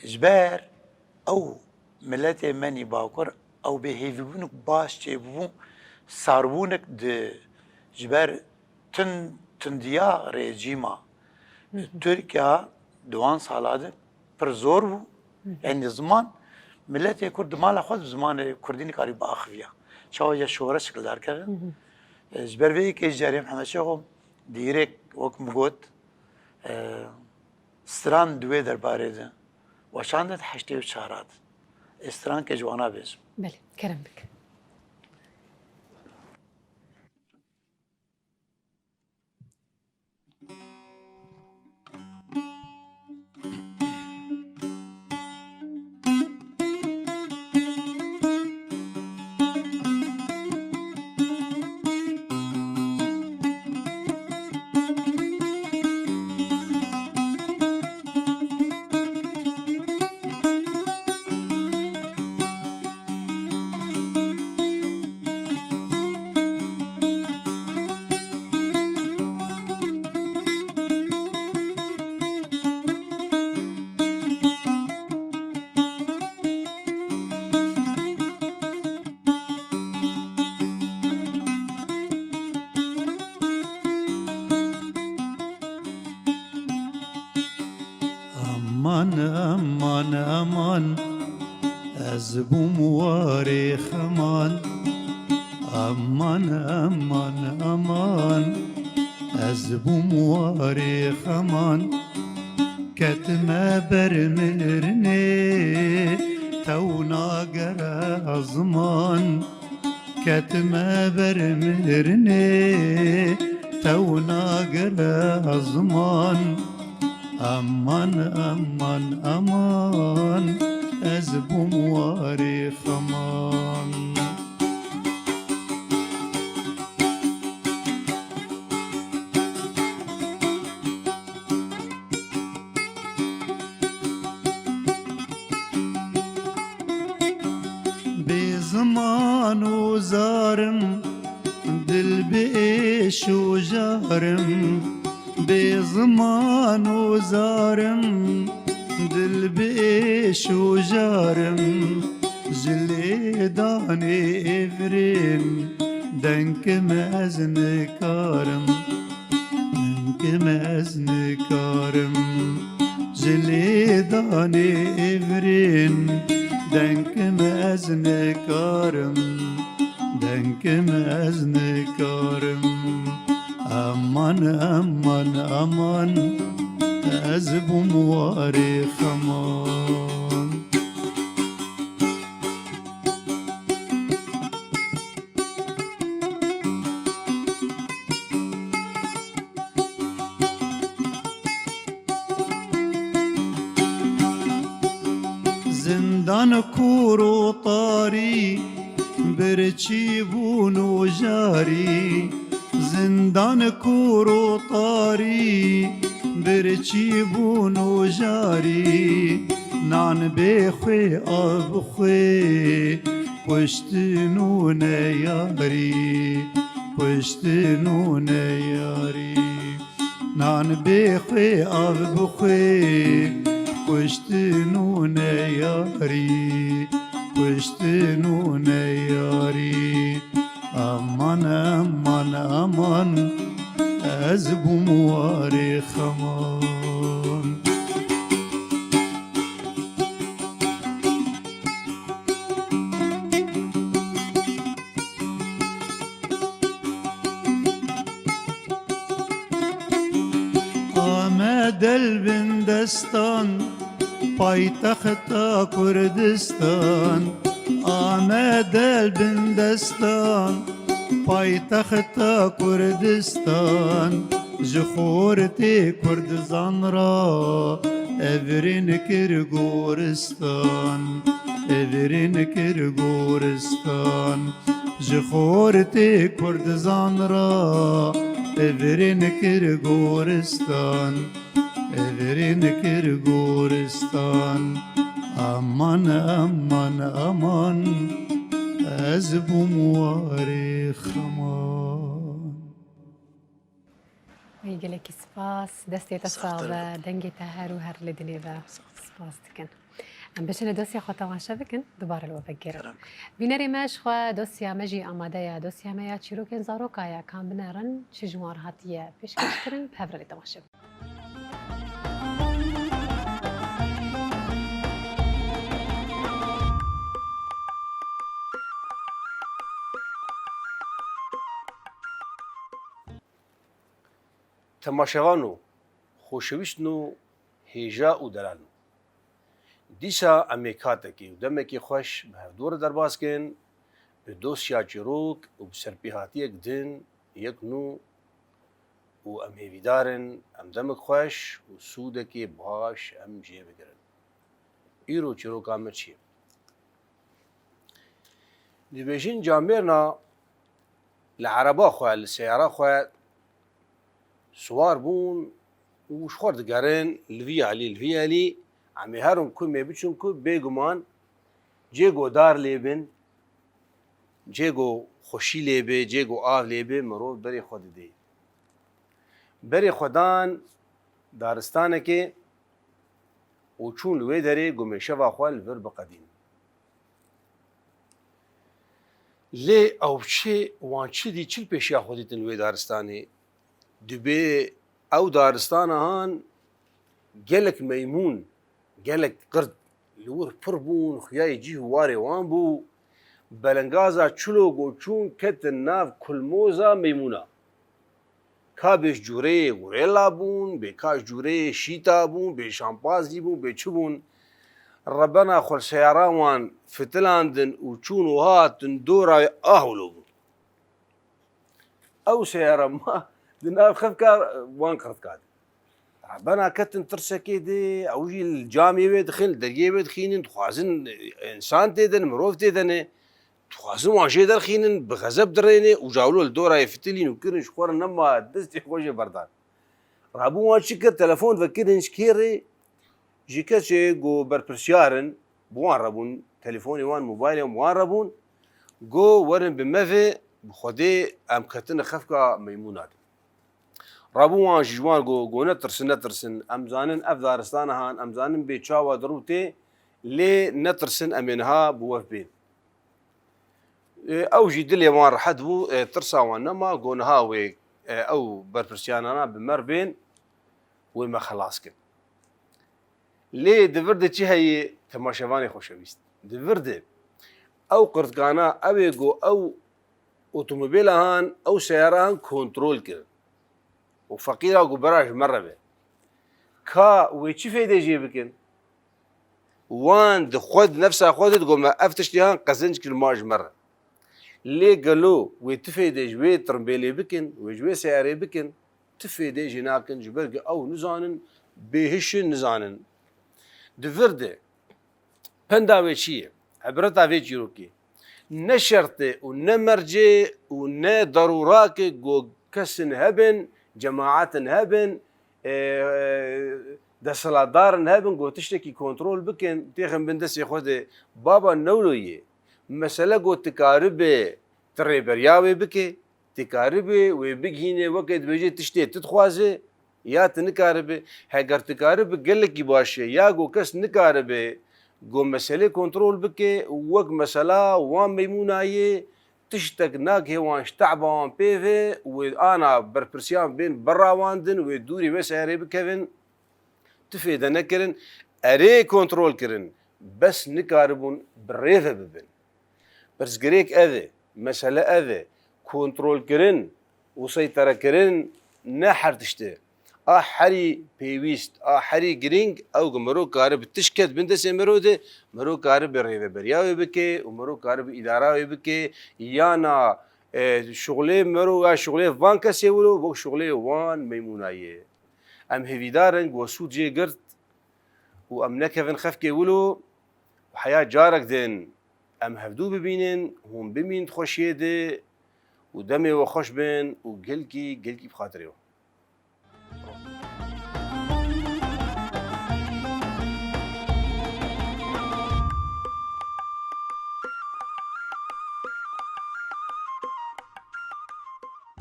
ji ber ew miletê me nî Bakur, ew bêhêvîbûnik baş çêbû, sarbûnik di, ji ber tund, tundiya rejîma Hı hı. Tirkiya di wan sala de pir zor bû. Hı hı. Yani ziman, miletê Kurd di mala xwe de bi zimanê Kurdî nikarî biaxiviya. Çawa ya şoreşek li dar keve. Hı hı. E, ji ber vê yekê jî carê Mehemmed Şêxo dirêk wek min got, e, stran di wê derbarê de weşandin di heştê û çar de. Ê strankê ji wana bêjim. Belê, kerem bike. Aman, aman, ez bûm warê xeman. Aman, aman, aman, ez bûm warê xeman. Ketime ber mirinê, tew nagere ziman. Ketime ber mirinê, tew nagere ziman. Aman, aman, aman, ez bûm warê xeman. Bê ziman û zarim, dil bi êş û jarim. Bê ziman û zarim, dil bi êş û jarim. Ji lêdanê êvrên, dengkim ez nikarim. Dengkim ez nikarim. Ji lêdanê êvrên, dengkim ez nikarim. Dengkim ez nikarim. Aman, aman, aman, ez bûm warê xeman. Zindan kûr û tarî, birçî bûn û jarî. Zindan kûr û tarî, birçî bûn û jarî. Nan bê xwê, av bi xwê, kuştin û neyarî, kuştin û neyarî. Nan bê xwê, av bi xwê, kuştin û neyarî, kuştin û neyarî. Aman, aman, aman, ez bûm warê xeman. Amed el bin destan, paytexta Kurdistan. Amed el bin destan, paytexta Kurdistan. Ji xortê Kurdizan ra evrên kir goristan, evrên kir goristan. Ji xortê Kurdizan ra evrên kir goristan, evrên kir goristan. Aman, aman, aman, ez bûm warê xeman. Ey, gelekî spas. Destê te sax be, dengê te her û her li dilê be. Spas dikin. Em biçine dosya xwe temaşe bikin, dubare li we vegerin. Bînerê me ji xwe dosya me jî amade ye. Dosya me ya çîrokên zaroka ye. Ka em binerin, çi ji wan re hatiye pêşkêşkirin, bi hev re lê temaşe bikin. Temaşevano, xoşewîstno, hêja û delalno. Dîsa em ê katekê û demekê xweş bi hevdû re derbas kin, bi dosya çîrok û bi serpêhatiyek din, yek nû û em hêvîdar in, em demek xweş û sûdekê baş em jê bigirin. Îro çîroka me çi ye? Dibêjin camêrna li ereba xwe, li seyara xwe siwar bûn û ji xwe digerin li vî alî, li vî alî. Em ê herin ku em ê biçin ku bêguman cê ku dar lê bin, cê ku xweşî lê be, cê ku av lê be, mirov berê xwe didê. Berê xwe dan daristanekê û çûn li wê derê ku mêşeva xwe li vir biqedînin. Lê ew çi, wan çi dî, çi li pêşiya xwe dîtin li wê daristanê? Dibê ew daristana han gelek meymûn, Gelek qird li wir pir bûn, xuyayê cih û warê wan bû. Belengaza çilo ku çûn ketin nav kulmoza meymûna. Ka bê ji cûreyê gorela bûn, bê ka ji cûreyê şîta bûn, bê şampazî bûn, bê çi bûn. Rebena xwe li seyara wan fitilandin û çûn û hatin dora wê, ah wilo bûn. Ew seyara ma di nav xefka wan qirtka de. Rebena ketin tirsekê de, ew jî li camê wê dixin, li deriyê wê dixînin, dixwazin însan tê de ne, mirov tê de ne. Dixwazin wan jê derxînin, bi xezeb dirêne û ca wilo li dora yê fitilîn û kirin ji xwe re nema destê xwe jê berdan. Rabûn wan çi kir, telefon vekirin ji kê re? Ji kesê ku berpirsiyar in, bi wan re bûn, telefonê wan, mobaylê wan re bûn, got, werin bi me ve, bi Xwedê em ketine xefka meymûna de. Rabûn wan jî ji wan got, got, netirsin, netirsin, em zanin ev daristana han, em zanin bê çawa dirû tê, lê netirsin, em ê niha bi we bên. E, ew jî dilê wan rehet bû, e, tirsa wan nema, got niha wê, e, ew berpirsiyanana bi me re bên, wê me xelas kin. Lê di vir de çi heye, temaşevanê xoşewîst? Di vir de ew qirtkana, ew ê ku ew otomobîla han, ew seyara han kontrol kirin û feqîra ku bera ji me re be. Ka wê çi fêdê jê bikin? Wan di xwe, di nefsa xwe de digot me, ev tiştê han qezenc kir ma ji me re. Lê gelo wê ti fêdê ji wê tirimbêlê bikin, wê ji wê seyarê bikin, ti fêdê jê nakin, ji ber ku ew nizanin, bêhiş in, nizanin. Di vir de penda wê çi ye? Ibreta vê çîrokê. Ne şert e û ne mercê û ne derûrak e ku kesin hebin, cemaetin hebin, e, desthilatdarin hebin, ku tiştekî kontrol bikin, têxin bin destê xwe de. Baba, ne wilo ye. Mesele ku tu karibe, tu rêberiya wê bike, tu karibe wê bigihîne, weke dibêje tiştê tu dixwaze, ya tu nikaribe. Heger tu karibe gelekî baş e, ya ku kes nikaribe ku meselê kontrol bike, wek mesela wan meymûna ye, tiştek nagihê wan ji te'ba wan pê ve, wê ana berpirsiyan bên berawandin, wê dûrî wê seyarê bikevin, tu fêde nekirin, erê kontrol kirin, bes nikaribûn bi rê ve bibin. Pirsgirêk ev e, mesele ev e, kontrolkirin û seyterekirin ne her tişt e. A herî pêwîst, a herî girîng, ew ku mirov karibe tişt ket bin destê mirov de, mirov karibe rêveberiya wê bike û mirov karibe îdara wê bike, yana, e, şuxulê mirov ya şuxulê van kesê wilo, wek şuxulê wan meymûna ye. Em hêvîdar in ku we sûd jê girt û em nekevin xefkê wilo û heya carek din em hevdû bibînin, hûn bimînin di xweşiyê de û demê we xweş bin û gelkî, gelkî bi xatirê we.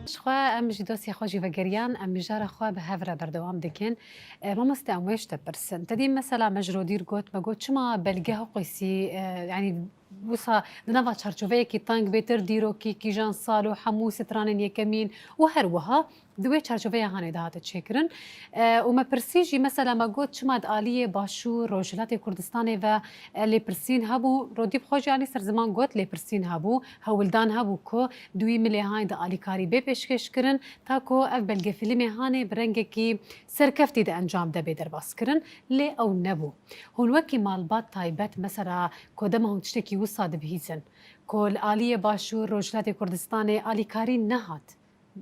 Ji xwe em ji dostê xwe jî vegeriyan, em mijara xwe bi hev re berdewam dikin. E, mamoste, em wê ji te pirsin. Te dî mesela me ji rodîr got, me got, çima belge Huqîsî, e, yanî wisa di nava çarçoveyekî teng bêtir dîrokî, kîjan sal û hemû stranên yekemîn û her wiha di wê çarçoveya hanê de hate çêkirin. E, û me pirsî jî, mesela me got, çima di aliyê Başûr, Rojhilatê Kurdistanê ve, e, lêpirsîn hebû, rodî bi xwe jî anî ser ziman got, lêpirsîn hebû, hewldan hebû ku di wî milê hanê de alîkarî bê pêşkêş kirin, ta ku ev belgefîlmê hanê bi rengekî serkeftî de encam de bê derbas kirin, lê ew nebû. Hûn wekî malbat taybet, mesela ku dema hûn tiştekî wisa dibihîzin, ku li aliyê Başûr, Rojhilatê Kurdistanê alîkarî nehat,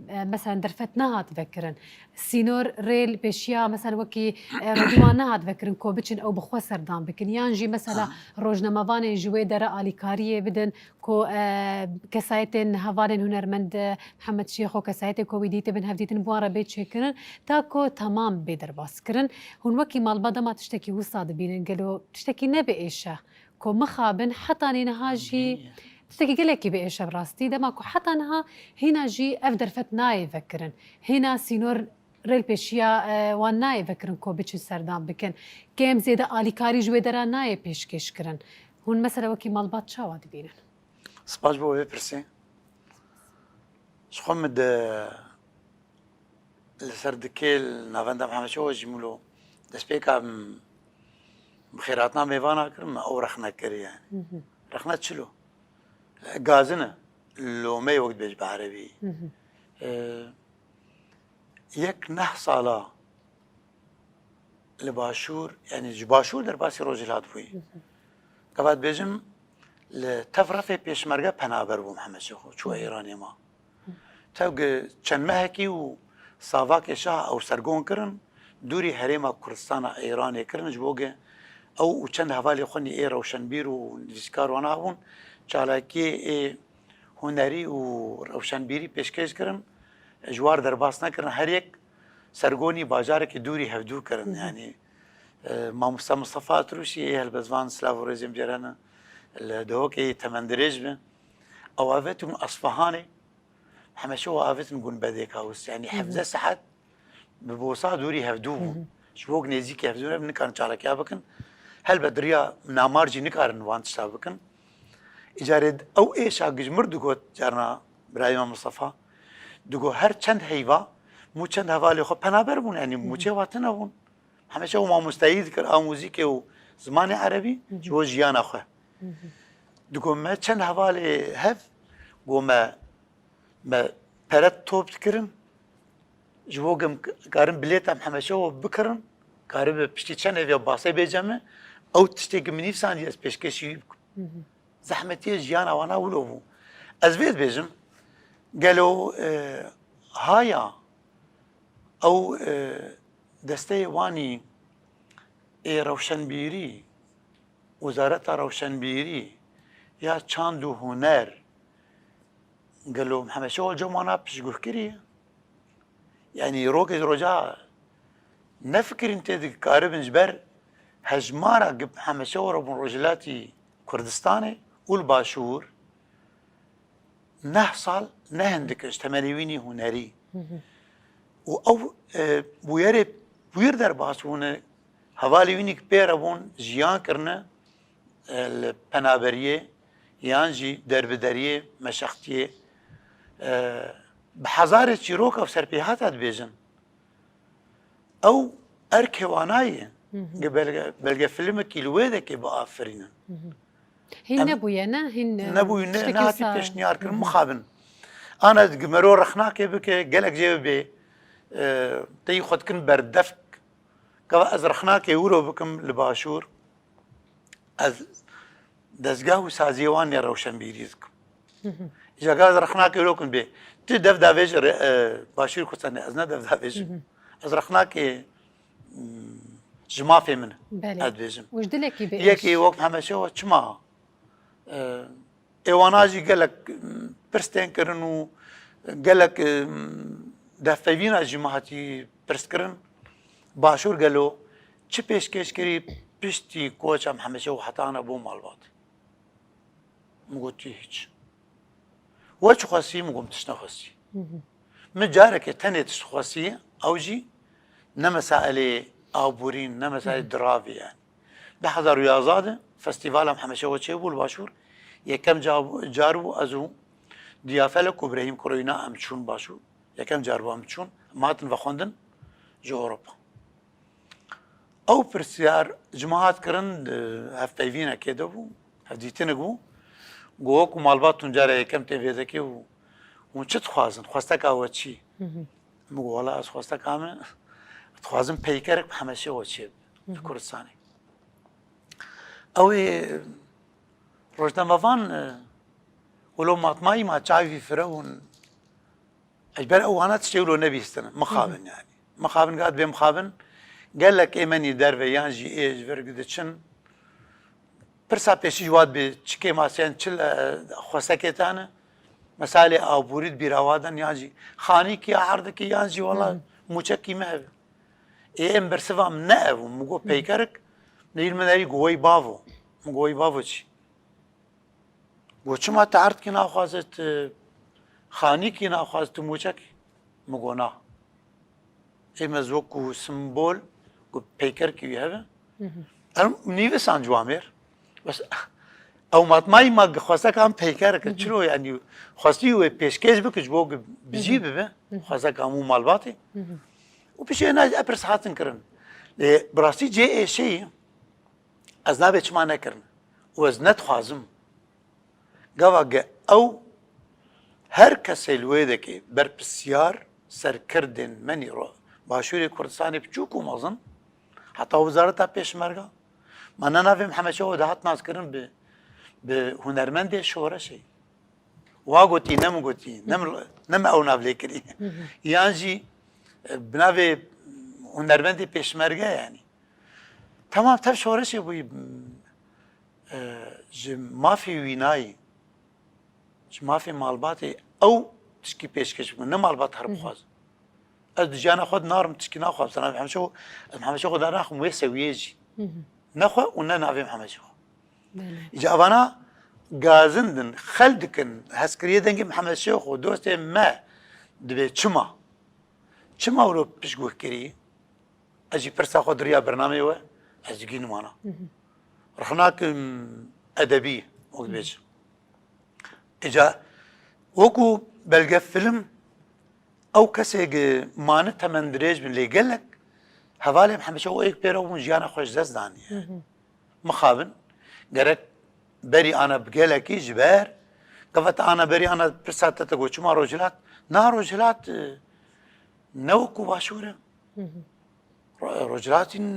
e, mesela derfet nehat vekirin, sînor, rêl, pêşiya, mesela wekî, e, rodî wan nehat vekirin ku biçin ew bi xwe serdam bikin, yan jî mesela rojnamevanên ji wê dere alîkariyê bidin, ku, e, kesayetên hevalên hunermend, e, Mihemed Şêxo, kesayetê ku wî dîtibin hevdîtin, bi wan re bê çêkirin, ta ku temam bê derbas kirin. Hûn wekî malbat dema tiştekî wisa dibînin, gelo tiştekî ne bi êş e ku mixabin hetanî niha jî tiştekî gelekî bi êş e bi rastî, dema ku heta niha hîna jî ev derfet nayê vekirin. Hîna sînor rêlpêşiya, e, wan nayê vekirin ku biçin serdam bikin. Kêm zêde alîkarî ji wê dera nayê pêşkêş kirin. Hûn mesela wekî malbat çawa dibînin? Spas bo vê pirsê. Ji xwe min di, li ser dikê li navenda Mihemed Şêxo jî milo destpêka em Bi xêrhatina mêvana kirin me, ew rexne kir yani. Rexne çilo? Gazine. Lome wek dibêj bi erebî. Ee, yek neh sala li başûr, yani ji başûr derbasî rojhilat bûyî. Gava dibêjim, li tev refê pêşmerge penaber bû Mihemed Şêxo, çû Îranê ma. Tev gi çend mehekî û savakê şah ew sergon kirin, dûrî herêma Kurdistana Îranê kirin, ji bo gi ew û çend hevalê xwe nî ê rewşenbîr û nivîskar wana bûn, çalakiyê ê hunerî û rewşenbîrî pêşkêş kirin, ji war derbas nekirin, her yek sergonî bajarekê dûrî hevdû kirin. Hı hı. Yani, e, Mamoste Mistefa Atrûşî ê helbestvan, silav û rêzên bêrene li Dihokê temendirêj bi. Ew avêtin Asfahanê, Mihemed Şêxo avêtin Gunbedê Kawis. Yani Hı hı. hevdeh saet bi bosa dûrî hevdû bûn. Hı hı. Ji bo nêzîkî hevdû ne, nikarin çalakiya bikin. Helbet riya namar jî nikarin wan tişta bikin. Îcarê ew êşa gijmir digot, carna birayê me Mistefa, digot her çend heyva, mû çend hevalê xwe penaber bûn, yani Hı hı. mûçê wa tune bûn. Hemîşe û mamosteyî dikir a muzîkê û zimanê erebî Hı hı. ji bo jiyana xwe. Hı hı. Digot me çend hevalê hev, got me, me pere top dikirin, ji bo gim karin bilêta Mihemed Şêxo bikirin, karibe piştî çend hêviya basê bêce me, ew tiştê ki min nivîsandiye ez pêşkêşî wî bikim. Hı hı. Zehmetiyê jiyana wana wilo bû. Ez vê dibêjim, gelo, e, haya ew, e, desteyê wanî ê rewşenbîrî, Wezareta Rewşenbîrî ya Çand û Huner, gelo Mihemed Şêxo cem wana piştguh kiriye? Yani rokê ji roja nefikirîn tê dikaribin ji ber hejmara gi Mihemed Şêxo re bûn Rojhilatî Kurdistanê û li Başûr neh sal ne hindik in ji temenê wî nî hunerî. Hı hı. Û ew, e, bûyerê bûyir derbas bûne, hevalê wî nî pê re bûn jiyan kirine, e, li penaberiyê yan jî derbideriyê, meşextiyê, e, bi hezarê çîroka û serpêhata dibêjin. Ew erkê wana ye. Hı hı. Ge belge, belgefilmekî li wê dekê biafirînin. Hı hı. Hîn Em nebûye, ne? Hîn, e, nebûye, ne, tiştekî nehatî wisa pêşniyar kirin, Hı hı. mixabin. Ana gi mero rexnakê bike, gelek jê bibê, e, teyî xwe dikin berdevk. Gava ez rexnakê wilo bikim li Başûr, ez dezgah û saziyê wan ya rewşenbîrî dikim. Hı hı. Îja gava ez rexnakê wilo kim bê, tu dev davêj re-, e, Başûrê Kurdistanê, ez ne dev davêjim. Hı hı. Ez rexnakê, mm, ji mafê min Belê. ez dibêjim. Û ji dilekî bi Yekî êş. wek Mihemed Şêxo çima, e, Ê wana jî gelek, mm, pirs tên kirin û gelek, mm, devpeyvîna jî me hatî pirs kirin. Başûr gelo çi pêşkêş kirî piştî koça Mihemed Şêxo heta ana bo malbat? Min got, tu hîç. We çi xwestî? Min got, min tişt nexwestî. Hı hı. Min carekê tenê tişt xwestî, ew jî ne mesailê aborîn, ne mesailê Hı hı. diravê yani. Du hezar û yazda de festîvala Mihemed Şêxo çêbû li Başûr. Yekem ca-, car bû ez û Diya Felek û Brehîm Kuroyna em çûn Başûr. Yekem car bû em çûn. Em hatin vexwendin ji Ewropa. Ew pirsyar ji me hat kirin, di hevpeyvînekê de bû, hevdîtinek bû. Got, wekû malbat hûn cara yekem tê vê dekê û hûn çi dixwazin? Xwesteka we çi? Hı hı. Min got, wela ez xwesteka min, dixwazim peykerek Mihemed Şêxo çêbe Hı hı. li Kurdistanê. Ew ê rojnamevan, e, wilo matmayî ma çavî firewin, ji ber ew wana tiştê wilo nebîstine, mixabin Hı hı. yani. Mixabin, gat bê mixabin, gelek ê me nî derve yan jî ê ji vir diçin. Pirsa pêşî ji wat bê çi kêmasiyên çi, e, xwesekê tane? Mesalê aborî di bîra wa den yan jî xanîkî ya erdikî yan jî wela Hı hı. mûçekî me hebe. Ê em bersiva min ne ev bû. Min got Hı. peykerek, neyîr min erî got wey bavo. Min got wey bavo çi? Got, çima tu erdkî naxwaze, tu xanîkî naxwaze, tu mûçekî? Min got, na. Ê me ez wekû simbol, got, peykerkî wî hebe. Hı hı. Em nîvisan ciwamêr. Bes, ew matmayî ma xwesteka em peykerek Hı hı. çilo, yani xwestî wê pêşkêş bike ji bo bijî Hı hı. bibe. Hı hı. Xwesteka hemû malbatê. Hı hı. Û pişê na jî epirs hatin kirin. Lê bi rastî cê êşeyî Ez nabê çima nekirin û ez nedixwazim. Gava ge ew her kesê li wê dekê berpisyar serkirdên menî ro Başûrê Kurdistanê biçûk û mezin, heta Wizareta Pêşmerga, ma ne navê Mihemed Şeho dihat naskirin bi, bi hunermendê şoreşê. Wa gotî, ne min gotî, ne min, ne min ew nav lê kirî. Yan jî, e, bi navê hunermendê pêşmerge yanî. Temam tev şoreşê bûyî, e, ji mafê wînayî, ji mafê malbatê ew tişkî pêşkêş bikin, ne malbat her bixwaz. Ez di jiyana xwe de narim tişkî naxwazim, Mihemed Şeho, ez Mihemed Şeho danaxim wê sewiyê jî. Ne xwe û ne navê Mihemed Şeho. Belê. Îca evana gazindin, xel dikin, hezkiriyê dengê Mihemed Şêxo, dostê me dibe çima? Çima wilo piştguh kirî? Ez jî pirsa xwe diriya bernameyê we, ez digînim wana. Rixnakim edebî, wek dibêjin. Îca wekû belgefilm, ew kesê gi mane temendirêj bin, lê gelek hevalê Mihemed Şêxo êk pê re bûn, jiyana xwe ji dest daniye. Mixabin, gerek berî ana bi gelekî ji ber, qeveta ana berî ana pirsa te te got, çima Rojhilat? Na Rojhilat, e, ne wekû Başûr e. Ro-, Rojhilatîn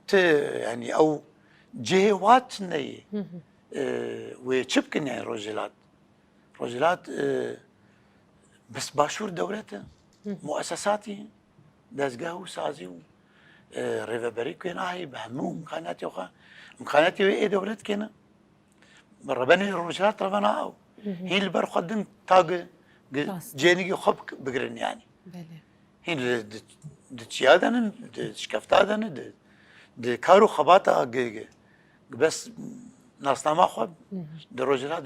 ti, yanî ew cihê wat neyê. E, wê çi bikin yanî Rojhilat? Rojhilat, e, bes Başûr dewlet e. Muesesatî, dezgeh û sazî û, e, rêveberî ku nahî bi hemû imkaniyatê xwe, imkaniyatê wê ê dewlet kêne. Rebenê Rojhilat revena ew. Hîn li ber xwe din ta gi, gi Rast. cênigî xwe bik-, bigirin yanî. Belê. Hîn li, di, di çiya de ne, di şikefta de ne, di, di kar û xebata gi, gi, gi bes nasnama xwe di Rojhilat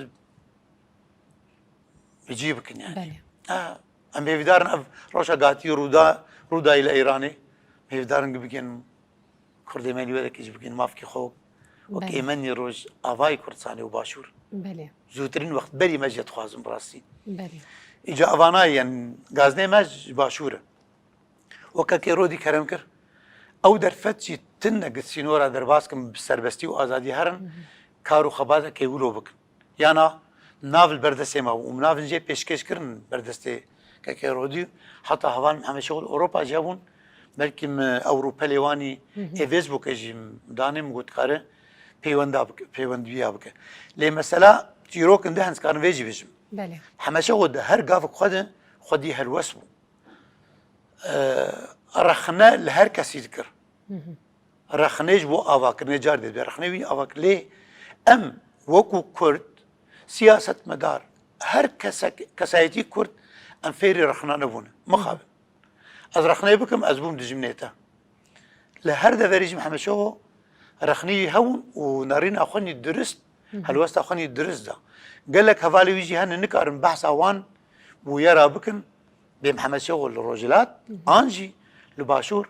bi cî bikin yanî. Belê. Ha, em hêvîdarin ev rewşa gatî rûda, rûdayî li Îranê. Em hêvîdarin ki bikin Kurdê me li wê dekê jî bikin mafkî xwe. Wek Belê. êmenî Rojavayê Kurdistanê û Başûr. Belê. Zûtirîn wext berî me jê dixwazin bi rastî. Belê. Îca evana yên gazinê me ji Başûr e. Weke kê Rodî kerem kir, ew derfet jî tune gi sînora derbas kin, bi serbestî û azadî herin, kar û xebatekê wilo bikin. Yana nav li ber destê me bû û min navin jê pêşkêş kirin ber destê kekê Rodî. Heta heval Mihemed Şêxo li Ewropa jî hebûn. Belkî min Ewropelê wanî ê Facebookê jî danê min got kare peywenda bike, peywendiya bike. Lê mesela çîrokin di hend dikarin vê jî bijim. Belê. Mihemed Şêxo di her gavek xwe de xwedî helwest bû. E, rexne li her kesî dikir. Rexnê ji bo avakirinê car dê dibe. Rexnê wî avakir. Lê em wekû Kurd, siyasetmedar, her kesek, kesayetî Kurd, em fêrî rexna nebûne. Mixabin. Ez rexnê bikim, ez bûm dijminê te. Li her deverî jî Mihemed Şêxo rexnê wî hebûn û nerîna xwe nî dirist, helwesta xwe nî dirist da. Gelek hevalê wî jî hene nikarin behsa wan bûyera bikin, bê Mihemed Şêxo li Rojhilat, an jî li Başûr.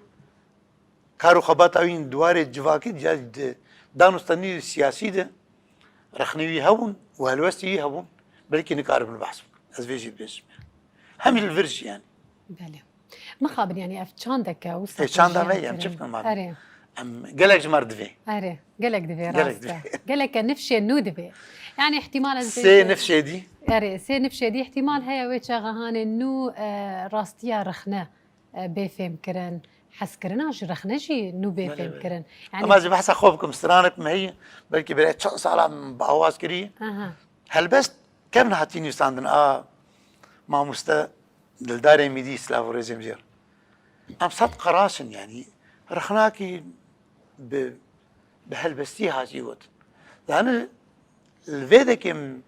Kar û xebata wî di warê civakî de ya di danûstendî siyasî de rexnê wî hebûn û helwestê wî hebûn, belkî nikaribin behs bikin. Ez vê jî dibêjim. Hemî li vir jî yanî. Belê. Mixabin yanî ev çandeke wisa Ê, çanda me ye, em çi bikin madem? Erê. Em gelek ji me re divê. Erê, gelek divê, Gelek rast e. divê. Geleke nifşê nû divê. Yanî ihtimal ez Sê bêjim nifşê dî. Erê, sê nifşê dî ihtimal heye wê çaxa hanê nû, e, rastiya rexne e, bê fêmkirin, hezkirina ji rexne jî nû bê Belê, belê. fêmkirin. Yanî Ama ez ê behsa xwe bikim, stranek me heye, belkî berê çend sala min bi awaz kirî. Aha. Helbest kevin hatî nivîsandin, a mamoste Dildarê Mîdî, silav û rêzê min jê re. Em sed qeraş in, yanî rexnakî bi, bi helbestî hatî gotin. Zanî li vê dekê min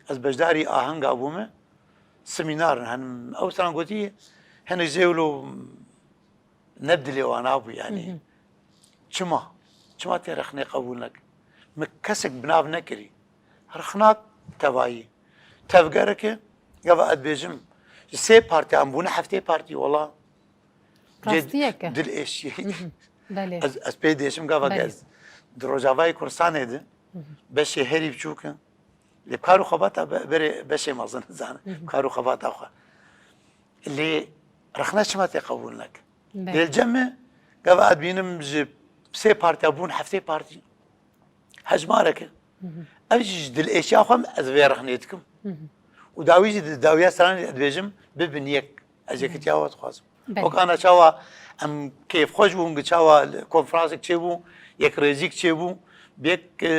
ez beşdarî ahenga bûme, semînar in. Henim ew stran gotî, hinek jê wilo ne dilê wan a bû yanî. Çima? Çima tê rexnê qebûl nekin? Min kesek bi nav nekirî. Rexnak tevayî. Tevgereke, gava ez dibêjim, ji sê partiyan bûne heftê partî, wela. Cê Rastiyeke. dil êşiyê. Belê. Ez, ez pê dêşim gava Belê. gez. Di Rojavayê Kurdistanê de beşê herî biçûk e. Lê kar û xebata be-, berê beşê mezin zane. Kar û xebata xwe. Lê rexne çima tê qebûl nekin? Belê. Lê li cem me gava ez dibînim ji sê partiya bûn heftê partî. hejmarek e. Ev jî ji dilêşiya xwe ez vê rexnê dikim. Û dawî jî di dawiya stranê de dibêjim, bibin yek. Ez yekitiya we dixwazim. Belê. Wek ana çawa em kêfxweş bûn, gi çawa li konferansek çêbû, yekrêzîk çêbû, bi yek, e,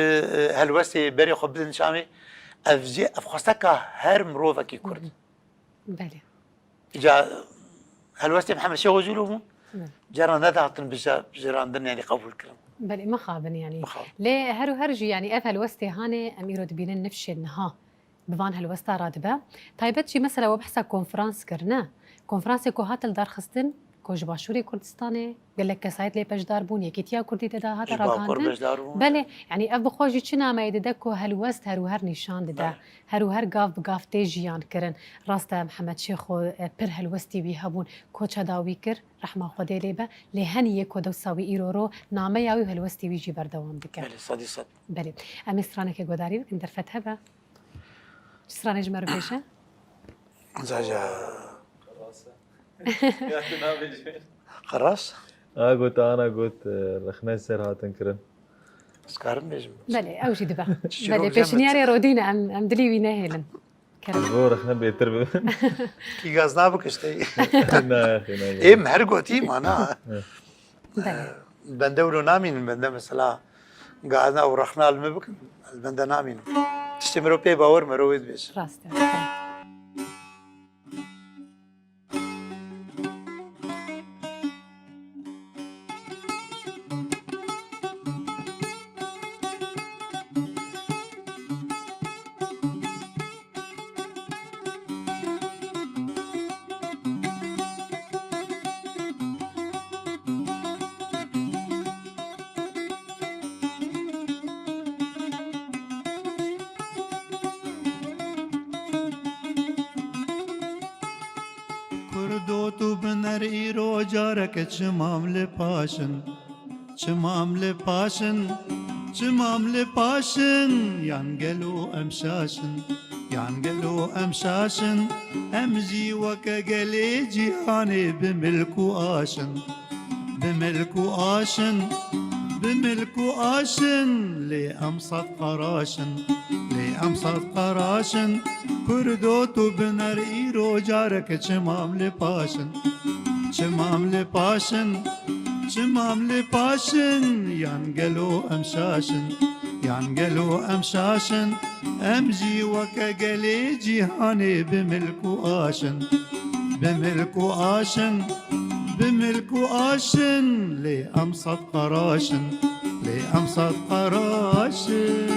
helwestê berê xwe bidin Şamê. Ev jî, ev xwesteka her mirovekî Kurd. Belê. Îca helwestê Mihemed Şêxo Cûlo bûn. Belê. Cara nedatin bija-, bijirandin, yanî qebûl kirin. Belê, mixabin yanî. Mixabin. Lê her û her jî, yanî ev helwestê hanê em îro dibînin nifşên niha bi van helwesta re dibe. Taybet jî mesela we behsa konferans kir, ne? Konferansê ku hate lidarxistin, ku ji Başûrê Kurdistanê gelek kesayet lê beşdar bûn, yekîtiya Kurdî tê de hate Ji Bakur ragihandin. Beşdar bûn. Belê, yanî ev bi xwe jî çi nameyê dide ku helwest her û her nîşan dide, Belê. her û her gav bi gav tê jiyan kirin. Rast e, Mihemed Şêxo, e, pir helwestî wî hebûn, koça da wî kir, rehma Xwedê lê be, lê henî yê ku dewsa wî îro ro, nameya wî û helwestî wî jî berdewam dike. Belê, sedî sed. Belê. Em ê stranekê guhdarî bikin, derfet hebe. Stranê ji me re bêje. Zaja. Ya tu nabêjî. Qeras? A got, ana got, e, rexne ser hatin kirin. Ez karim bêjim. Belê, ew jî dibe. Çiçîrok Belê, jî pêşniyarê Rodî ne, em, em dilî wî nehêlin. Kerem. Bo rexne bêtir bibin. Kî gaz nabik işte. Na, yaxê, na. Êm her gotî mana. Belê. Bende wilo namînin, bende mesela gazna û rexna li min bikin, li bende namînin. Tiştê mirov pê bawer mero wê dibêje. Rast e. Kurdo tu biner îro careke çi mam li paş in. Çi mam li paş in, çi mam li paş in, yan gelo em şaş in, yan gelo em şaş in, em jî weke gelê cîhanê bi milk û aş in, bi milk û aş in, bi milk û aş in, lê em sed qaraş in, lê em sed qaraş in, Kurdo tu biner îro careke çi mam li paş in, çi mam li paş in, Çi mam li paş in, yan gelo em şaş in, yan gelo em şaş in, em jî weke gelê cîhanê bi milk û aş in, bi milk û aş in, bi milk û aş in, lê em sed qaraş in, lê em sed qaraş in.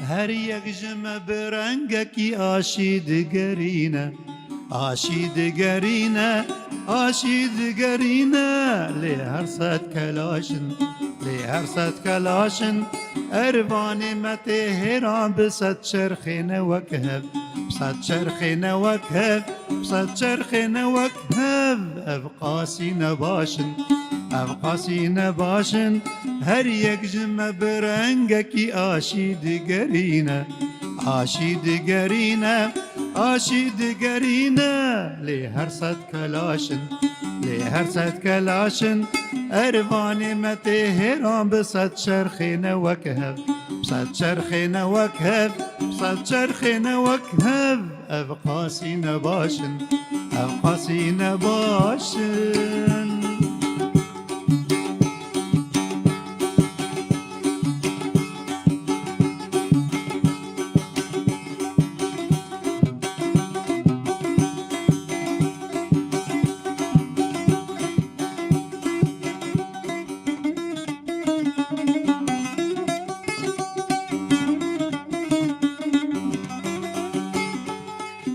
Her yek ji me bi rengekî aşî digerîne. Aşî digerîne, aşî digerîne, lê her sed kelaş in, lê her sed kelaş in, ervanê me tê hêran bi sed çerxê ne wek hev, bi sed çerxê ne wek hev, bi sed çerxê ne wek hev, ev qasî ne baş in, ev qasî ne baş in, her yek ji me bi rengekî aşî digerîne, aşî digerîne. Aşî digerîne, lê her sed kelaş in, lê her sed kelaş in, ervanê me tê hêran bi sed çerxê ne wek hev, bi sed çerxê ne wek hev, bi sed çerxê ne wek hev, ev qasî ne baş in, ev qasî ne baş in.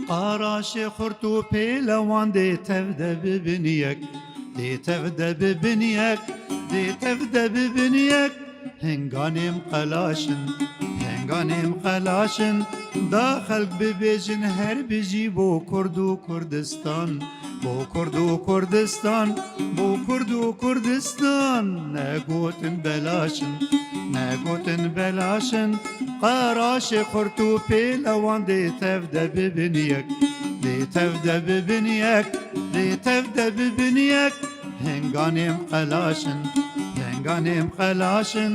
Qaraşê xurt û pêlewan dê tev de bibin yek. Dê tev de bibin yek, dê tev de bibin yek, hinganêm qelaş in, Ganêm qelaş in, da xelk bibêjin her bijî bo Kurd û Kurdistan. Bo Kurd û Kurdistan, bo Kurd û Kurdistan. Negotin belaş in, negotin belaş in, qeraşê xurt û pêlewan dê tev de bibin yek. Dê tev de bibin yek, dê tev de bibin yek. Hinganêm qelaş in, hinganêm qelaş in,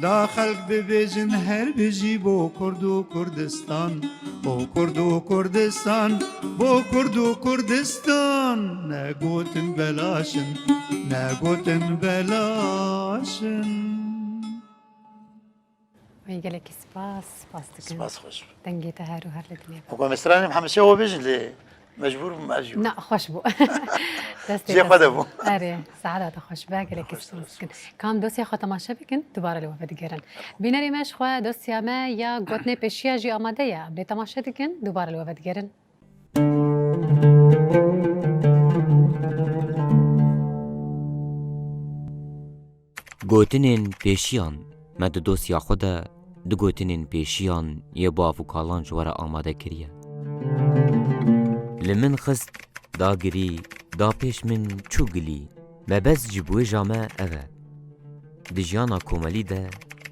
da xelk bibêjin her bijî bo Kurd û Kurdistan. Bo Kurd û Kurdistan, bo Kurd û Kurdistan. Negotin belaş in, negotin belaş in. Ay, gelekî spas, spas dikim. Spas xweş. Dengê te her û her li dilê be. Xwe me stranê Mihemed Şêxo bêjin lê mecbûr bûm ez jî. Na, xweş bû. Destê Jê te xwe de sağ bû. Erê, saeta te xweş be, gelekî Xweş spas be, dikim. Spas. Kam dosya xwe temaşe bikin, dubare li we vedigerin. Bînerê me ji xwe dosya me ya gotinê pêşiya jî amade ye. Em lê temaşe dikin, dubare li we vedigerin. Gotinên pêşiyan. Me di dosya xwe de du gotinên pêşiyan yê bav û kalan ji we re amade kiriye. Li min xist, da girî, da pêş min çû gilî. Mebest ji biwêja me ev e. Di jiyana komelî de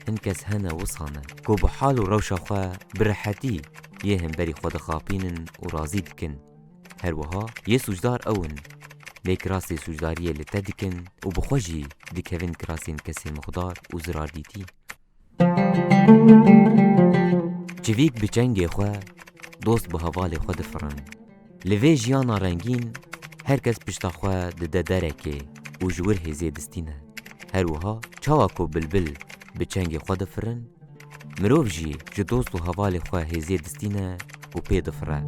hin kes hene wisa ne ku bi hal û rewşa xwe bi rehetî yê hemberî xwe dixapînin û razî dikin. Her wiha yê sûcdar ew in. Lê kirasê sûcdariyê li te dikin û bi xwe jî dikevin kirasên kesên mixdar û zirardîtî. Çivîk bi çengê xwe dost bi hevalê xwe difirin. Li vê jiyana rengîn her kes pişta xwe dide derekê û ji wir hêzê distîne. Her wiha çawa ku bilbil bi çengê xwe difirin, mirov jî ji dost û hevalê xwe hêzê distîne û pê difire.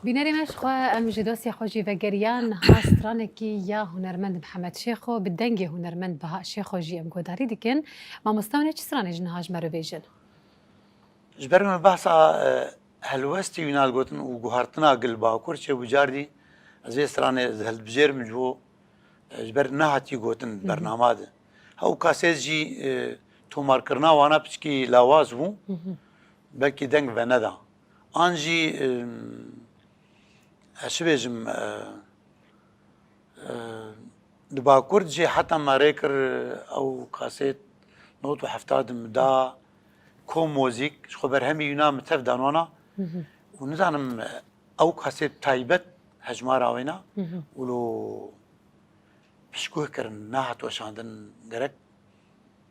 Bînerê me ji xwe em ji dosya xwe jî vegeriyan, niha stranekî ya hunermend Mihemed Şêxo bi dengê hunermend Baha Şêxo jî em guhdarî dikin. Mamoste hûn ê çi stranê ji niha ji me re bêjin? Ji ber me behsa, e, helwestê wî nal gotin û guhartina gil Bakur çêbû cardî. Ez vê stranê hilbijêrim ji bo, e, ji ber nehatî gotin Hı hı. bernama de. Hew kasêt jî, e, tomarkirina wana piçkî lawaz bû. Hı hı. Belkî deng veneda. An jî, e, ez çi bêjim, e, Di Bakur jî heta me rê kir ew kasêt nod û hefta di min da, Kom Mozîk, ji xwe berhemî wîna min tev dan wana. Hı hı. Û nizanim ew kasêt taybet hejmara wêna Hı hı. û lo piştguh kirin, nehat weşandin gerek.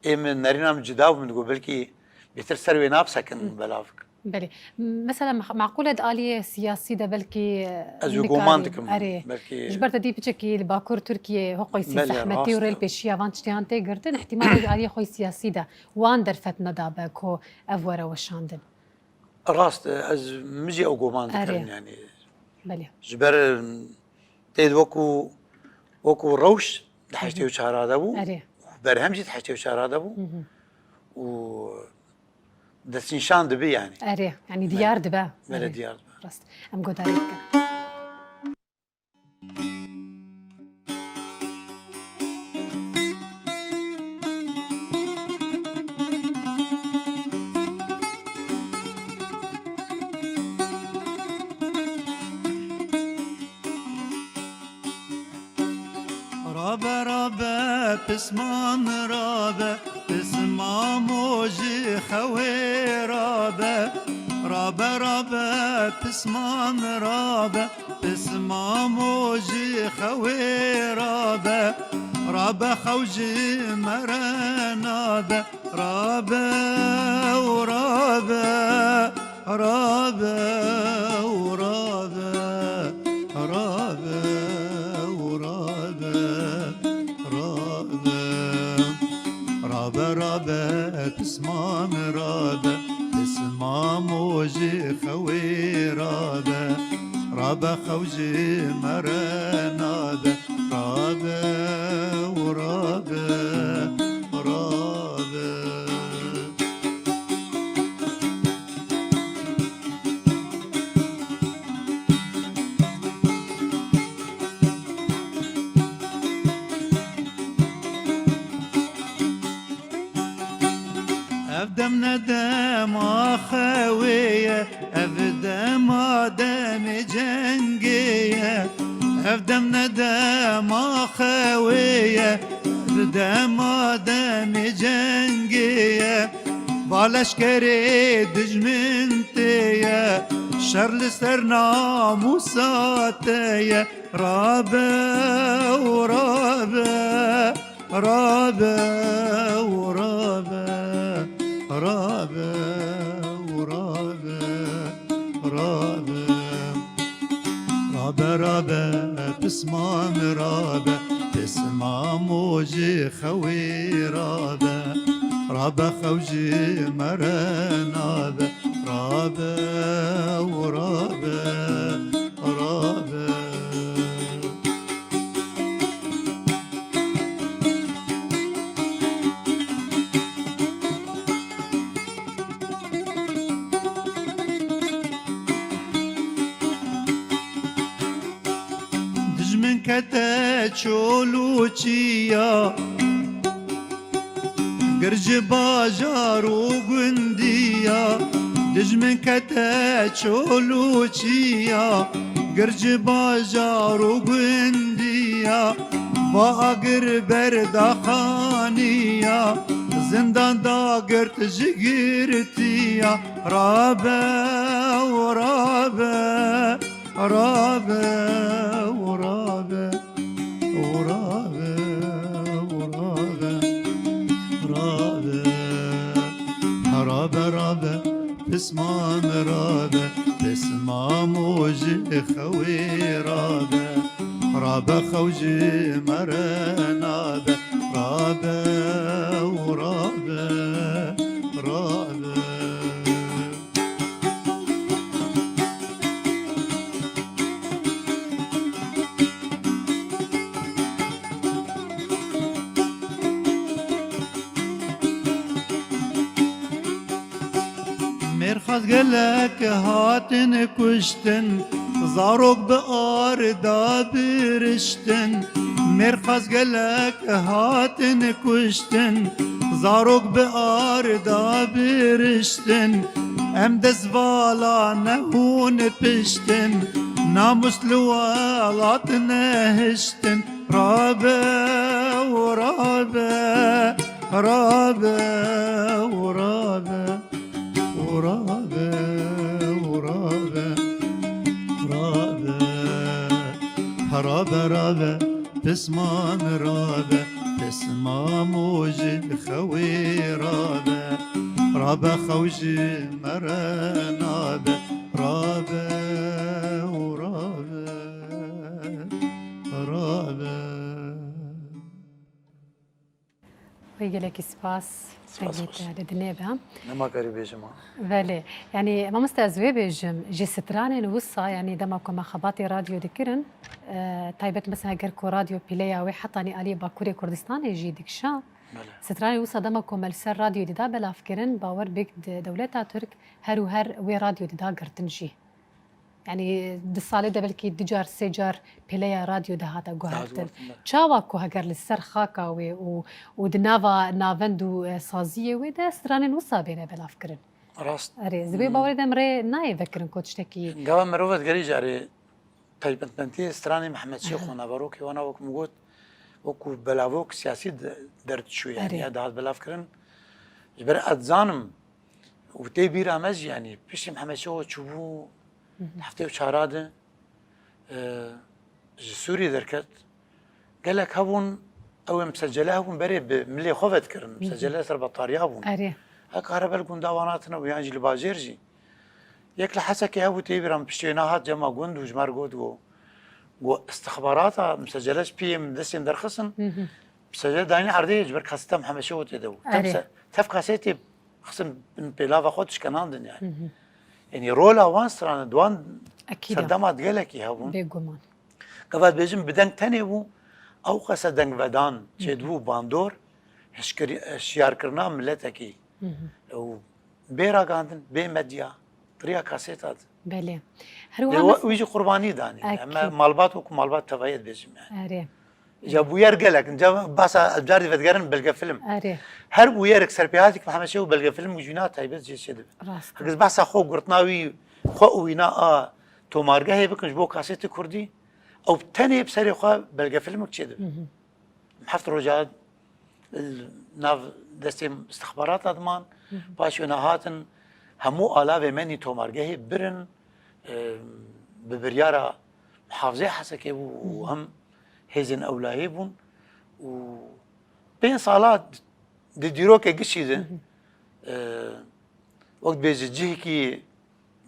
Ê min nerîna min cida bû, min digot, belkî bêtir ser wê nabisekin, Hı. belav bikin. Belê. Mesela, mex-, meqûl e di aliyê siyasî de belkî, e, Ez wê nikarî. Goman dikim, Erê. belkî Ji ber te dî piçekî li Bakur Tirkiyê hoqoy sî Belê, zehmetî û rast e. rêl pêşiya van tiştiyan tê girtin, ihtimal e di aliyê xwe siyasî de wan derfet nedabe ku ev were weşandin. Rast e, ez min jî ew goman Erê. dikirin, yani. Belê. Ji ber, em, tê wekû, wekû rewş di heştê û çar de bû. Erê. Berhem jî di heştê û çar de bû. Hı hı. Û destnîşan dibe yani. Erê, yani Belê. diyar dibe. Belê, Erê. diyar dibe. Rast. Em guhdarî bikin. Rabe, rabe, pisman rabe, pismamo ji xewê rabe. Rabe, rabe, pisman rabe, pismamo ji xewê rabe. Rabe, xew ji me re nabe. Rabe û rabe, rabe û rabe, rabe û rabe, rabe. Rabe, rabe, pismam rabe, pismamo ji xewê rabe. Rabe, xew ji me re nabe. Rabe û rabe, rabe. Dem ne dema xewê ye, ev dema demê cengê ye. Ev dem ne dema xewê ye, ev dema demê cengê ye. Va leşkerê dijmin tê ye, şer li ser namûsa te ye. Rabe û rabe, rabe û rabe, rabe û rabe, rabe. Rabe, rabe, pisma min rabe, pisma mojê xewê rabe. Rabe, xew ji me re nabe, rabe û rabe, rabe. Dijmin kete çol û çiya, gir ji bajar û gundiya. Dijmin kete çol û çiya, gir ji bajar û gundiya. Va agir berda xaniya, zindan da girt ji girtiya. Rabe û rabe, rabe û rabe, û rabe û rabe, rabe. Rabe, rabe, pisma min rabe, pisma mojê xewê rabe. Rabe, xew ji me re nabe, rabe û rabe, rabe. Mêrxas gelek hatin kuştin, zarok bi arda biriştin. Mêrxas gelek hatin kuştin, zarok bi arda biriştin. Em destvala nehûn piştin, namûs li welat nehiştin. Rabe û rabe, rabe û rabe, û rabe û rabe, rabe. Rabe, rabe, pisma min rabe, pisma mojê xewê rabe. Rabe, xew ji me re nabe, rabe û rabe, rabe. Wê gelekî spas. Spas Rengê xweş. Te li dinê be. Nema karî bêjim ha. Belê. Yanî, mamoste, ez wê bêjim, ji stranên wisa, yanî dema ku me xebatê radyo dikirin, e, taybet mesela ger ku radyo pîleya wê hetanî alî Bakurê Kurdistanê jî dikişa, Belê. Stranên wisa dema ku me li ser radyo dida belavkirin, bawer bik di dewleta Tirk her û her wê radyo dida girtin jî. Yanî di salê de belkî du car, sê car pêleya radyo dihate guhertin. Guhertin, belê. Çawa ku heger li ser xaka wê û, û di nava navend û, e, saziyê wê de stranên wisa bêne belavkirin? Rast. Erê, ez di vê Hmm. bawerê de em rê nayê vekirin ku tiştekî Gava mirov digerî carê taybetmendiyê stranê Mehmed Şêx Aha. û naverokê wana wek min got, wekû belavok siyasî de-, derdiçû yani Erê. ya dihat belavkirin. Ji ber ez dizanim û tê bîra me jî yani piştî Mehmed Şêx çûbû Hı hı. heftê û çara de, e, ji Sûriyê derket. Gelek hebûn, ew ê misecele hebûn berê bi milê xwe vedikirin. Hı hı. Misecele ser betariya bûn. Erê. Hek kare bel gunda wan hatine û yan jî li bajêr jî. Yek li Hesekê hebû tê bîra min piştî wê nehat cema gund û ji me re got, got, got, istixbarata misecele ji piyê min destê min derxistin. Hı hı. Misecele dayîn erdê ji ber kaseta Mihemed Şêxo tê de bû. Tev Erê. se-, tev kasetê xistin bin pêlava xwe dişkenandin yani. Hı hı. Yanî rola wan strane di wan Ekîd e. serdema gelekî hebûn. Bêguman. Gava dibêjin bi deng tenê bû, ew qese dengvedan Hı hı. çêdibû bandor, hişkirî-, hişyarkirina miletekî. Hı hı. Û bê ragihandin, bê medya, di riya kaseta de. Belê. Her Lê wiha we-, mes- wî jî qurbanî danî. Ekîd. Em malbat wekû malbat tevayê dibêjim yani. Erê. Ya bûyer gelek in. Ca behsa carî vedigerin belgefilm. Erê. Her bûyerek serpêhatî ki Mihemed Şêxo belgefilm û jîna taybet jê çêdibe. Rast. Hegir behsa xwe girtina wî, xwe û wîna a tomargehê bikin ji bo kasetê kurdî, ew tenê bi serê xwe belgefilmek çêdibe. Heft roja li nav destê istixbarata diman, paş wêna hatin hemû alavê me nî tomargehê birin, e, bi biryara muhafizê Hesekê bû û hem hêzên ewlayê bûn û pênc sala di dîrokê gişî de, e, wek dibêje cihekî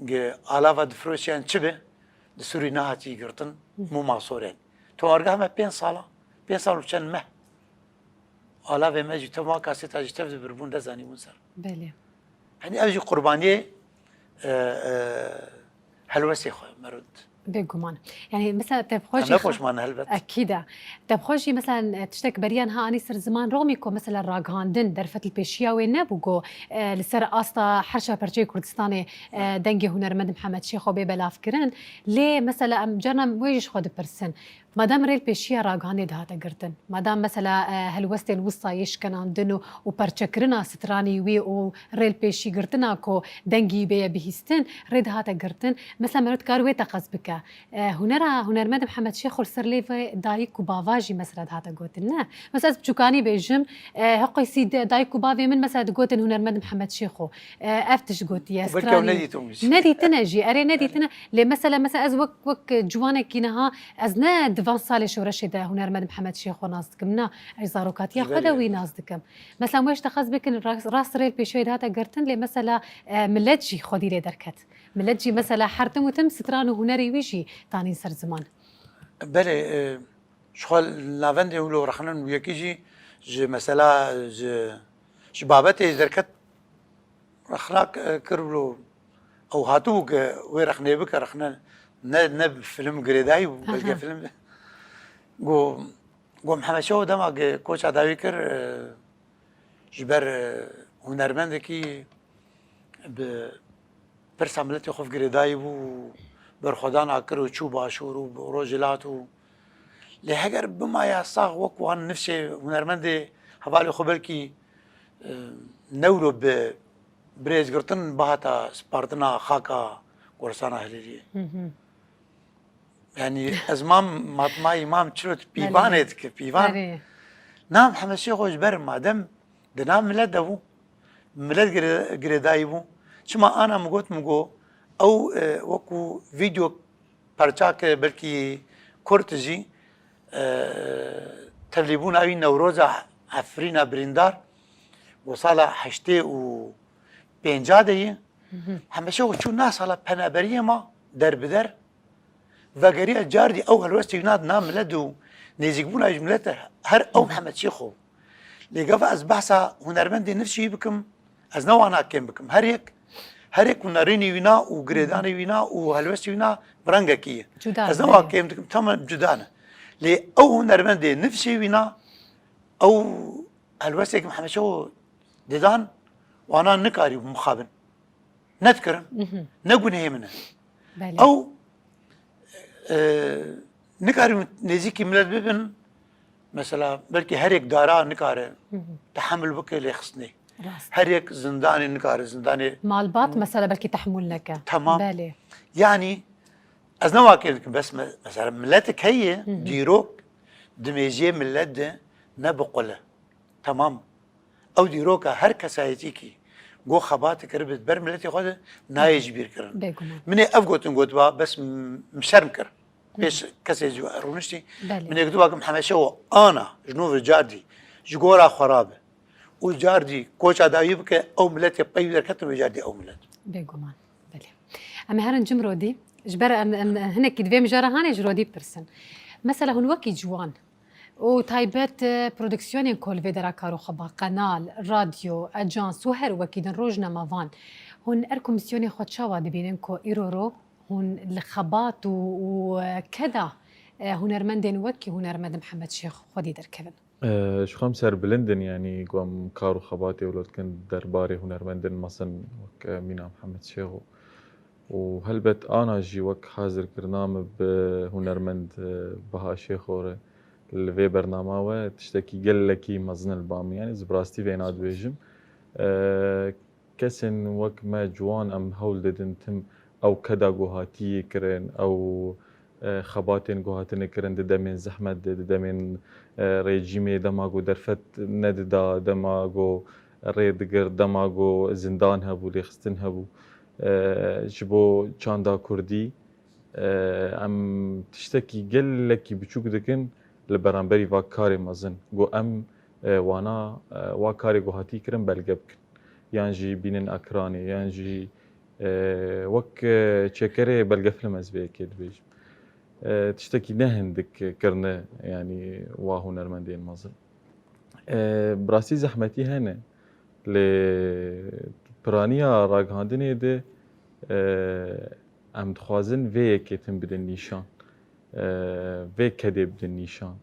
gi alava difiroşiyan çi be, di Sûrî nehatî girtin, mûma sorên. Tomargeha me pênc sala, pênc sal û çend meh. Alavê me jî tev ma kaseta jî tev dibirbûn, nezanîbûn ser. Belê. Yanî ev jî qurbaniyê, e, e, helwestê xwe merût. Bêguman. Yanî mesela te bi xwe Em jî ne poşman helbet. Ekîd e. Te bi xwe jî mesela tiştek beriya niha anî ser ziman romî ku mesela ragihandin derfet li pêşiya wê nebû ku, e, li ser asta herşa perçeyê Kurdistanê, e, dengê hunermend Mihemed Şêxo bê belavkirin. Lê mesela em carna wê jî ji xwe dipirsin. Madem rê li pêşiya ragihandê dihate girtin, madem mesela, e, helwestên wisa yê şikenandin û, û perçekirina stranî wî û rê li pêşî girtina ku dengî bêye bihîstin, rê dihate girtin, mesela meriv dikar wê teqez bike. E, hunera hunermend Mihemed Şêxo li ser lêvê dayik û bava jî mesela dihate gotin, ne? Mesela ez biçûkanî bêjim, e, heqoysî de-, dayik û bavê min mesela digotin hunermend Mihemed Şêxo. E, ev tişt gotiye, Û belkî ew stranî. Nedîtibû jî. Nedîtine jî, erê nedîtine. Lê mesela, mesela ez wek, wek ciwanekî niha, ez ne di van salê şoreşê de hunermend Mihemed Şêxo nas dikim, na, ez zarokatiya xwe de Belê. Wî nas dikim. Mesela, em wê ji te xwest bikin, rast, rast rê li pêşiyê dihate girtin, lê mesela, e, millet jî xwedî lê derket. Millet jî mesela her tim û tim stran û hunerê wî jî tanîn ser ziman. Belê, e, ji xwe li navendê wilo rexnen û yekî jî ji mesela ji, ji babetê derket rexna k-, kir wilo ew hatibû ke wê rexnê bike, rexne ne, ne bi film girêdayî bû, Aha. belkî film. Got, got Mihemed Şeho dema ke koça dawî kir, e, ji ber, e, hunermendekî bi pirsa miletê xwe girêdayî bû û berxwedana kir û çû başûr û roj hilat û lê heger bimaya sax wek wan nifşê hunermendê hevalê xwe belkî, e, newro bi birêzgirtin bihata spartina xaka goristana Hilêliyê. Hı hı. Yanî ez mam matmayî mam çilo Belê. Pîvanê dike, pîvan. Erê. Nam Mihemed Şêxo ji ber madem di nav milet de bû, milet gire-, girêdayî bû. Çima ana min got, min got, ew, e, wekû vîdeo perçak e, belkî kurt jî, e, tevlîbûna wî Newroza Efrîna birîndar, got sala heştê û pênca de ye. Hı hı. Mihemed Şêxo çû na sala penaberiyê ma der bi der. Vegeriya cardî ew helwestê wîna di nav milet û nêzîkbûna ji milet e, her ew Mihemed Şêxo. Lê gava ez behsa hunermendê nifşî bikim, ez ne wana kêm bikim. Her yek, her yek hunerînî wîna û girêdanê wîna û helwestê wîna bi rengekî ye. Cuda Ez ne ne, wan erê. Kêm dikim, tamam cuda ne. Lê ew hunermendê nifşê wîna, ew helwestê ki Mihemed Şeho didan, wana nikarî mixabin. Nedikirin. Mhm. Ne gunehê min e. Belê. Ew, e, nikarî nêzîkî milet bibin. Mesela belkî her yek dara nikare Mhm. Tehemul bike lêxistinê. Rast. Her yek zindanê nikare, zindanê Malbat mesela belkî tehemul neke. Tamam. Belê. Yanî ez ne wakê dikim, bes me-, mesela miletik heye, Mhm. dîrok di mêjiyê milet de ne bi qul e. Temam. Ew dîroka her kesayetîkî go xebatê kiribe ber miletê xwe de nayê ji bîr kirin. Bêguman. Min ê ev gotin gotiba, bes m-, min şerm kir. Pêş kesê ji we rûniştî. Belê. Min ê gotiba ki Mihemed Şeho ana ji nû ve cardî ji gora xwe rabe. Û cardî koça dawî bike, ew miletê pey derketin wê cardî ew milet. Bêguman. Belê. Em ê herin cim rodî. Ji ber em, em hinekî divê mijara hanê ji rodî pirsin. Mesela hûn wekî ciwan, û taybet, e, produksiyonên ku li vê dera kar û xeba, qenal, radyo, ajans û her wekî din rojnamevan, hûn er komisyonê xwe çawa dibînin ku îro ro hûn li xebat û, û, e, keda, e, hunermendên wekî hunermend Mihemed Şêx xwedî derkevin? E, ji xwe em serbilind in, yanî ku em kar û xebatê wilo dikin derbarê hunermendên mezin wek, e, Mîna Mihemed Şêxo. Û helbet ana jî wek hazirkirina min bi hunermend, e, Biha Şêxo re li vê bernama we tiştekî gelekî mezin li ba min. Yanî ez bi rastî vêna dibêjim. E, kesên wek me ciwan em hewl didin tim ew keda ku hatiyê kirin, ew, e, xebatên ku hatine kirin di demên zehmet de, di demên, e, rejîmê, dema ku derfet nedida, dema ku rê digir, dema ku zindan hebû, lêxistin hebû. E, ji bo çanda kurdî, e, em tiştekî gelekî biçûk dikin li beramberî va karê mezin. Ku em, e, wana, e, wa karê ku hatî kirin belge bikin. Yan jî bînin ekranê, yan jî, e, wek, e, çêkerê belgefilm ez vê yekê dibêjim. E, tiştekî ne hindik kirine, yanî wa hunermendên mezin. E, bi rastî zehmetî hene. Lê piraniya ragihandinê de, e, em dixwazin vê yekê tim bidin nîşan. E, vê kedê bidin nîşan.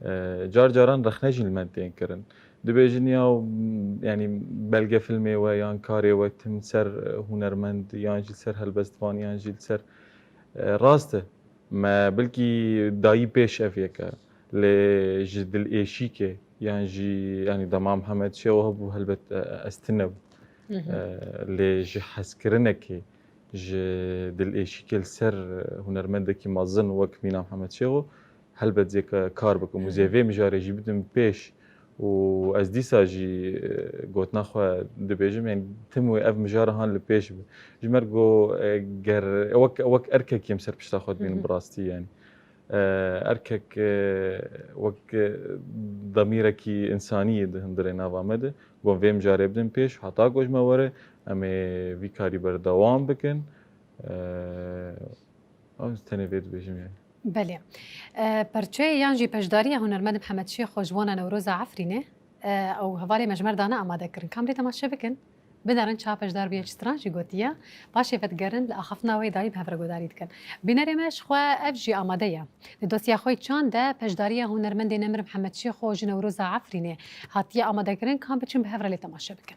E, car caran rexne jî li me tên kirin. Dibêjin ya, m, yanî belgefilmê we yan karê we tim ser, e, hunermend yan jî li ser helbestvan yan jî li ser, e, rast e. Me bilkî dayî pêş ev yeke. Lê ji dilêşîkê yan jî, yanî dema Mihemed Şêxo hebû, helbet, e, ez tune bûm. Hı hı. E, lê ji hezkirinekê, ji dilêşîkê li ser, e, hunermendekî mezin wek mîna Mihemed Şêxo, helbet zêke kar bikim û Hı hı. zê vê mijarê jî bidim pêş û ez dîsa jî, e, gotina xwe dibêjim, yanî tim wê ev mijara han li pêş be. Ji me re got, e, ger wek, wek erkekî em ser pişta xwe dibînin Hı hı. bi rastî, yanî. E, erkek, e, wek, e, demîrekî însanî yê di hundirê nava me de. Got, vê mijarê bidin pêş, heta ku ji me were, em ê vî karî berdewam bikin. E, ez tenê vê dibêjim, yanî. Belê. E, perçeyê yan jî peşdariya hunermend Mihemed Şêxo ji wana Newroza Efrînê, e, ew hevalê me ji me re dane amade kirin. Ka em rê temaşe bikin. Binerin çawa peşdar bûye, çi stran jî gotiye. Paşê vedigerin li axaftina wê dayî bi hev re guhdarî dikin. Bînerê me ji xwe ev jî amade ye. Di dosya xwe yê çand de peşdariya hunermendê nemir Mihemed Şêxo ji Newroza Efrînê hatiye amadekirin, ka em biçin bi hev re lê temaşe bikin.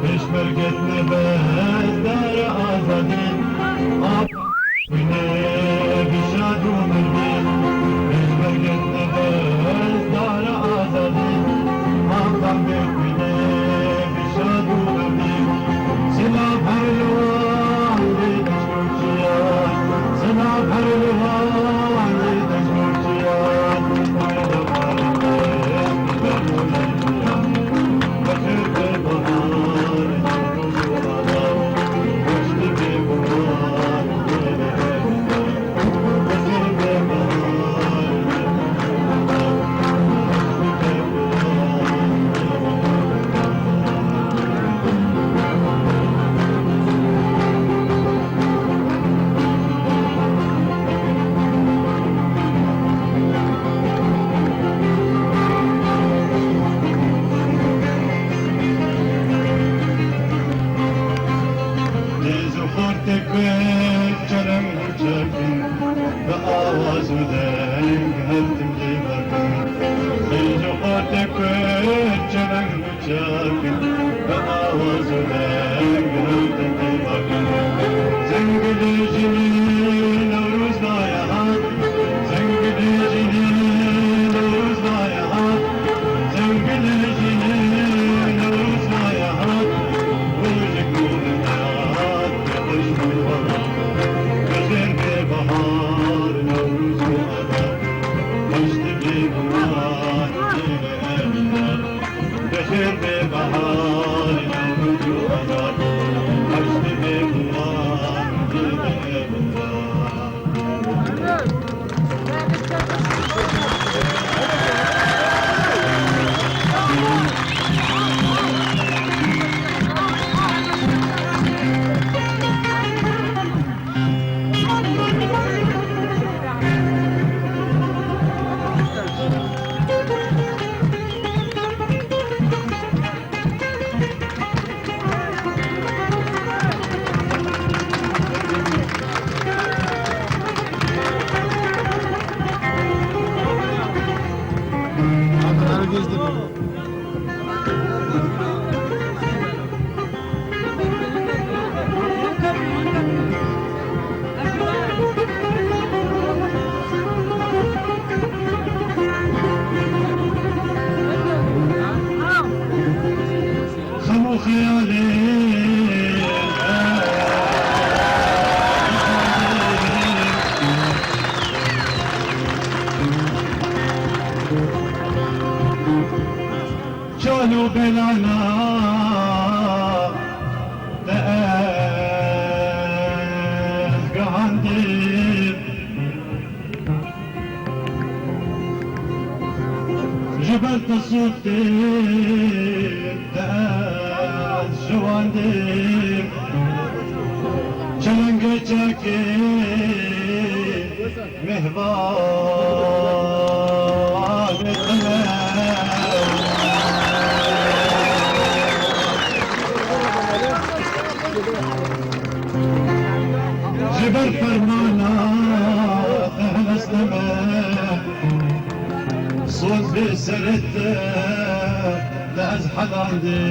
Pêşmerge nebe dara azadî, ap wîne bi şad û mirdî. Pêşmerge nebe dara azadî, ap wîne bi şad û mirdî. Silav her li wan lê deşt û çiyan, silav her li wan lê deşt û çiyan. Dêz û xortê ku çereng û çerkin, bi awaz û deng her tim lê bakin. Dêz û xortê ku çereng û çerkin, bi awaz û deng her tim lê bakin. Zengilê jinî Newroz daye hat, zengilê jinî Newroz daye hat, zengilê jinî Newroz daye hat. Rojek nû dihat, bi xweş û welat. Bixêr bê bahar, Newroz û welat. Xweş dibê bi wan, dibê bi wan. Bixêr bê bahar, Newroz û welat. Xweş dibê bi wan, dibê bi wan. Xem û xeyalê çal û belana te ez gihandî. Ji ber te sûtê te ez ji wan dî. Çelengê çekê mihvanê te me. Ji ber fermana te heleste me, soz bê serê te, te ez helandê.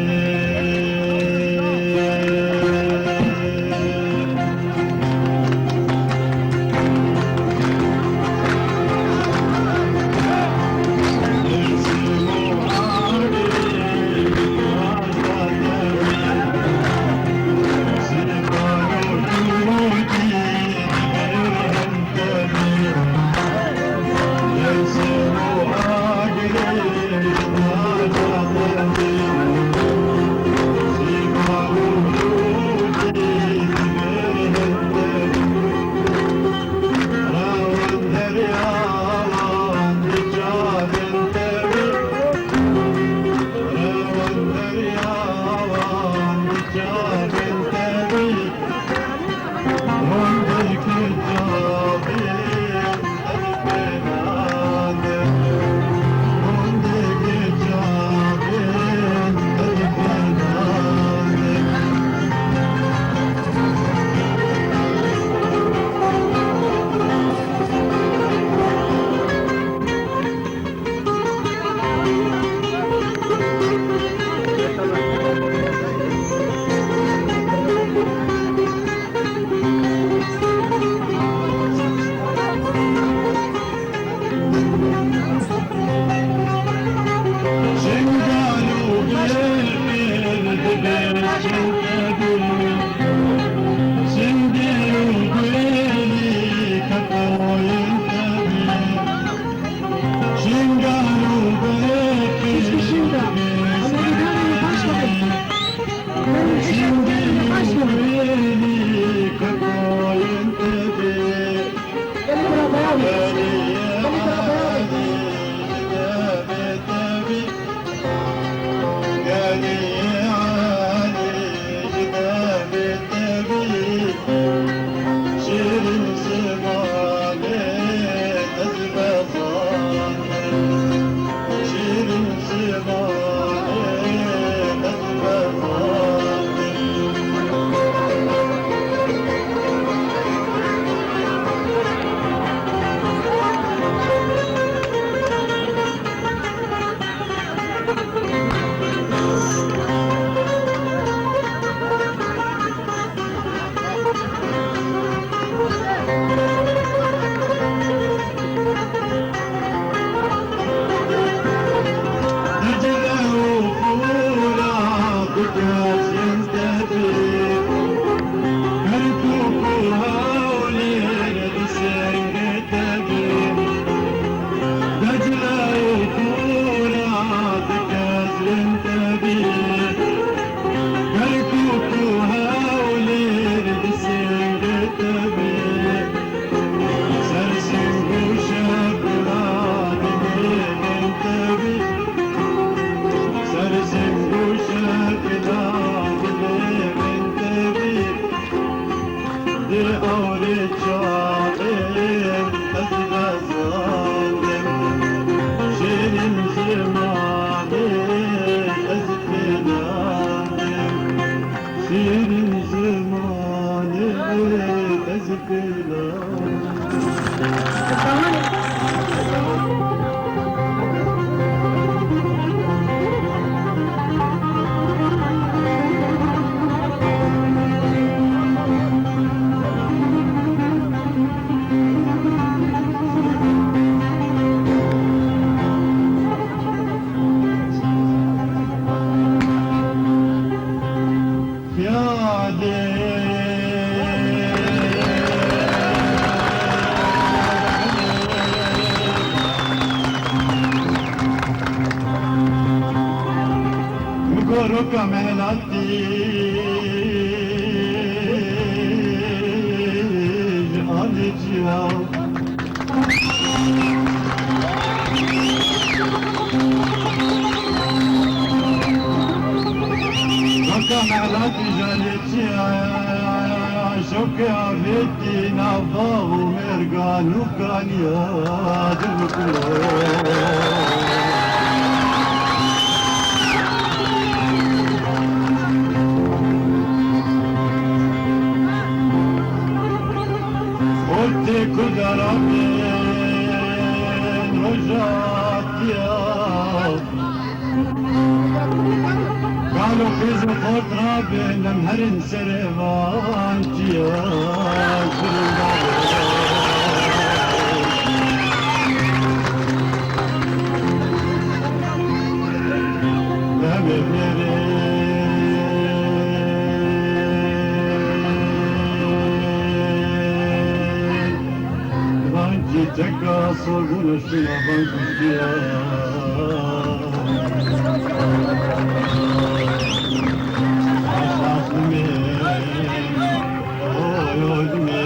Goroka mehelatî ji alî çiya. Goroka mehelatî ji alî çiya. Şewqê avêtî nav bav û mêrgan û kaniya dil û kulo. Ortê ku darabên rojatiya. Kalo qîz û xort rabên, em herin serê van çiya. Lemê nêrê. Bankî teka sorbûne şûna bank kuştiya. Aşaximê, oy, oy, dimê.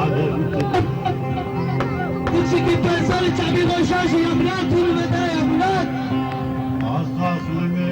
Adem. Piçekî pezalê çavî roja jî ya Murat, hûn veda ya Murat. Aşaximê.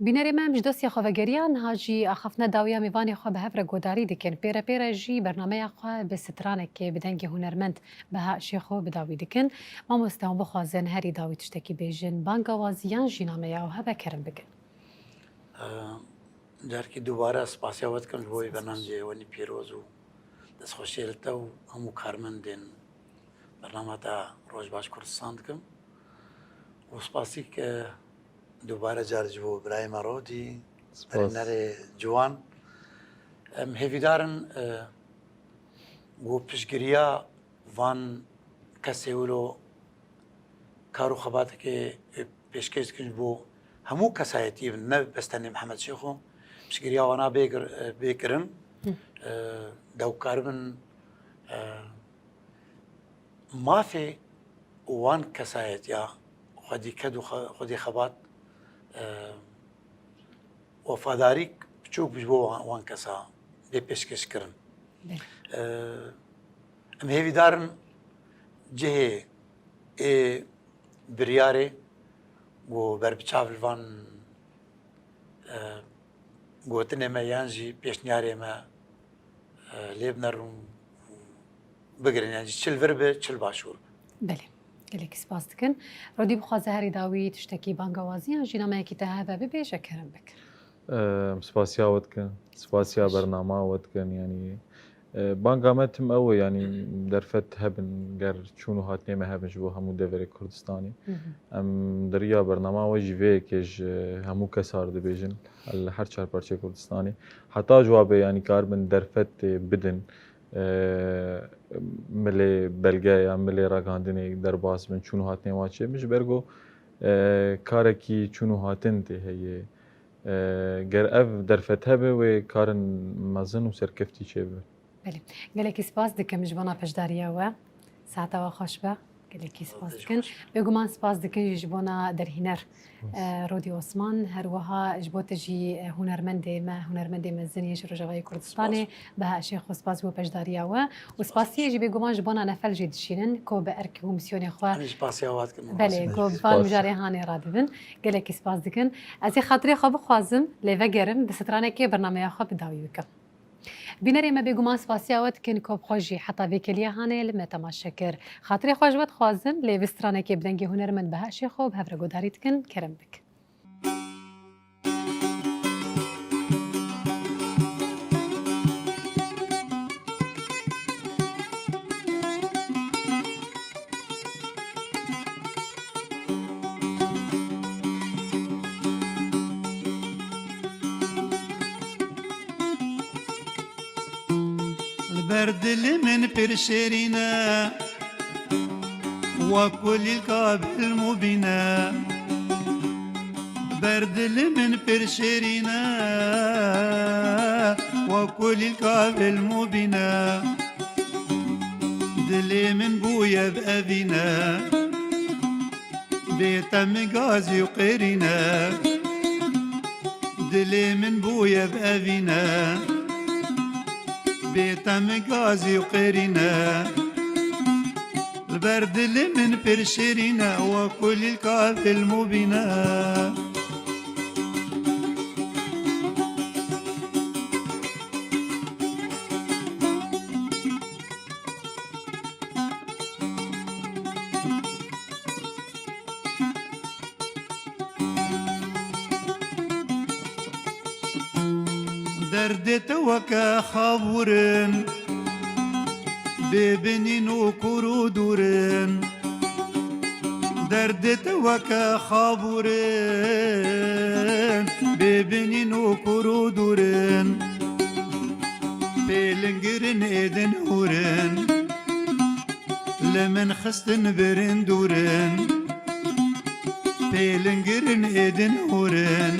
Bînerê me, em ji dosyê xwe vegeriyan, niha jî axaftina dawiya mêvanê xwe bi hev re guhdarî dikin. Pê re pê re jî bernameya xwe bi stranekê, bi dengê hunermend Beha Şêxo bi dawî dikin. Mamoste, hûn bixwazin herî dawî tiştekî bêjin, banga wazî yan jî nameya ew hebe, kerem bikin. Carekî dubare spasiya we dikim ji bo wê bernameyê wenî pîroz û destxweşiyê li te û hemû karmendên bernama te Roj Baş Kurdistan dikim. Û spasîk, e, dubare car ji bo birayê me Rodî, Spas. Berînerê ciwan. Em hêvîdar in, e, ku piştgiriya van kesê wilo kar û xebatekê pêşkêş dikin ji bo hemû kesayetiyê bin, ne bes tenê Mihemed Şêxo. Piştgiriya wana bê gir-, bê kirin, Hı. e, de karibin, e, mafê wan kesayetiya xwedî ked û xe-, xwedî xebat, e, wefadarîk biçûk ji bo wan, wan kesa bê pêşkêş kirin. Belê. E, em hêvîdar in cihê ê biryarê ku berbiçav li van, e, gotinê me yan jî pêşniyarê me, e, lê biner û bigirin, yan jî çi li vir be, çi li başûr be. Belê. Gelekî spas dikin. Rodî, bixwaze herî dawî tiştekî banga wazî yan jî nameyekî te hebe bibêje, kerem bike. Em spasiya we dikin. Spasiya Baş. Bernama we dikin. Yanî, e, banga me tim ew e, yanî derfet hebin, ger çûn û hatinê me hebin ji bo hemû deverê Kurdistanê. Hı hı. Em di riya bernama we jî vê yekê ji hemû kesa re dibêjin, li her çar parçeyê Kurdistanê. Heta ji wa be, yanî karibin derfet bidin, e, milê belge ya milê ragihandinê derbas bin, çûn û hatinê wan çêbin. Ji ber ku, e, karekî çûn û hatin tê heye. E, ger ev derfet hebe, wê karin mezin û serkeftî çêbibin. Belê. Gelekî spas dikim ji bona beşdariya we. Saeta we xweş be. Gelekî spas dikin. Bêguman spas dikin jî ji bona derhîner, Spas. e, Rodî Osman. Her wiha ji bo te jî, e, hunermendê me, hunermendê mezin yê ji Rojavayê Kurdistanê, Spas. Beha Şêxo, spas bo beşdariya we. Û spasiyê jî bêguman ji bona nefel jî dişînin, ku bi erk û misyonê xwe Em jî spasiya we dikin, Belê, Mamoste. Ku bi van Spas. Mijarê hanê radibin. Gelekî spas dikin. Ez ê xatirê xwe bixwazim, lê vegerim, bi stranekê bernameya xwe bi dawî bikim. Bînerê me, bêguman spasiya we dikin, ku bi xwe jî heta vê keliya hanê li me temaşe kir. Xatirê xwe ji we dixwazim, lê bi stranekê bi dengê hunermend Beha Şêxo bi hev re guhdarî dikin, kerem bik. Li ber dilê min pir şêrîn e, wek ku lîlka bilmûbîn e. Ber dilê min pir şêrîn e, wek ku lîlka bilmûbîn e. Dilê min bûye bi evîn e, bê tem gazî û qêrîn e. Dilê min bûye bi evîn e, bê tem gazî û qêrîn e. Li ber dilê min pir şêrîn e, wek ku lîlka bilmûbîn e. Derdê te weke xabûr in, Bê binîn û kûr û dûr in. Derdê te weke xabûr in. Bê binîn û kûr û dûr in. Pê lingir in êdin hûr in. Li min xistin birin dûr in. Pê lingir in êdin hûr in.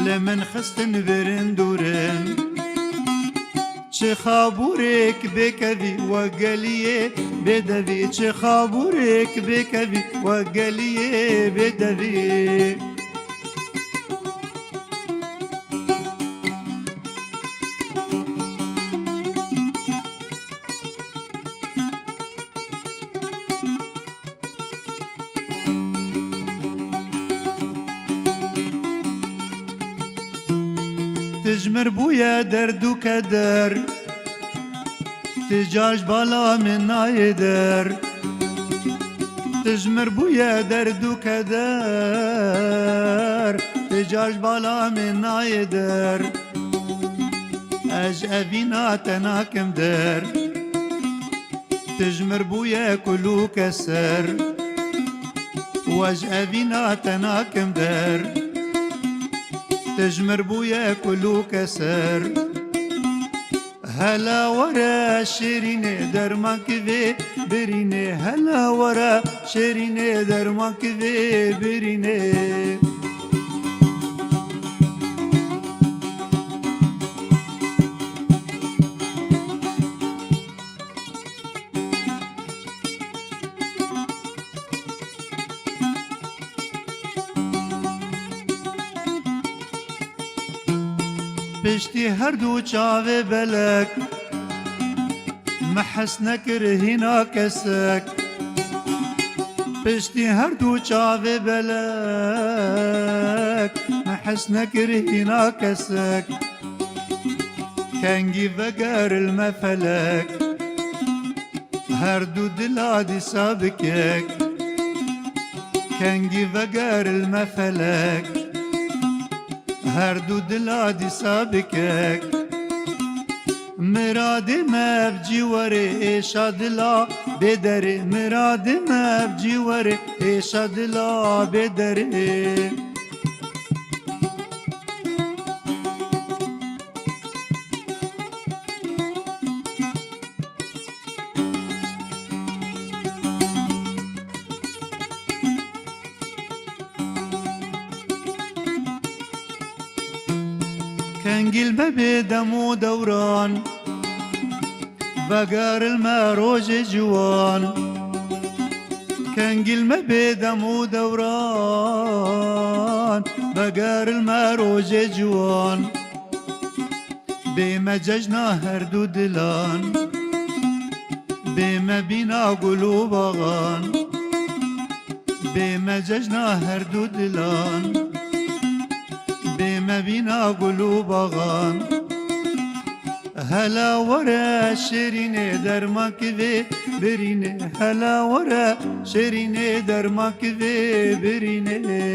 Li min xistin birin dûr in. Çi xabûrêk bêkevî we geliyê bêdevî, çi xabûrêk bêkevî we geliyê bêdevî. Tijmir bûye derd û keder, ti ca ji bala min nayê der. Tijmir bûye derd û keder, ti ca ji bala min nayê der. Ez ji evîna te nakim der. Tijmir bûye kul û keser. We ji evîna te nakim der. Tijmir bûye kul û keser. Hela were şêrînê derman kivê birînê. Hela were şêrînê derman kivê birînê. Piştî her du çavê belek me hes nekir hîna kesek. Piştî her du çavê belek me hes nekir hîna kesek. Kengî veger li me felek, her du dila dîsa bikek. Kengî veger li me felek, her du dila dîsa bikek. Miradê me ev cî were êşa dila bêderê. Miradê me ev cî were êşa dila bêderê. Kengî li me bê dem û dewran, veger li me rojê ciwan. Kengî li me bê dem û dewran, veger li me rojê ciwan. Bê me cejna her du dilan, bê me bîna gul û baxan. Bê me cejna her du dilan, bê me bîna gul û baxan. Hela were şêrînê derman kivê birînê. Hela were şêrînê derman kivê birînê.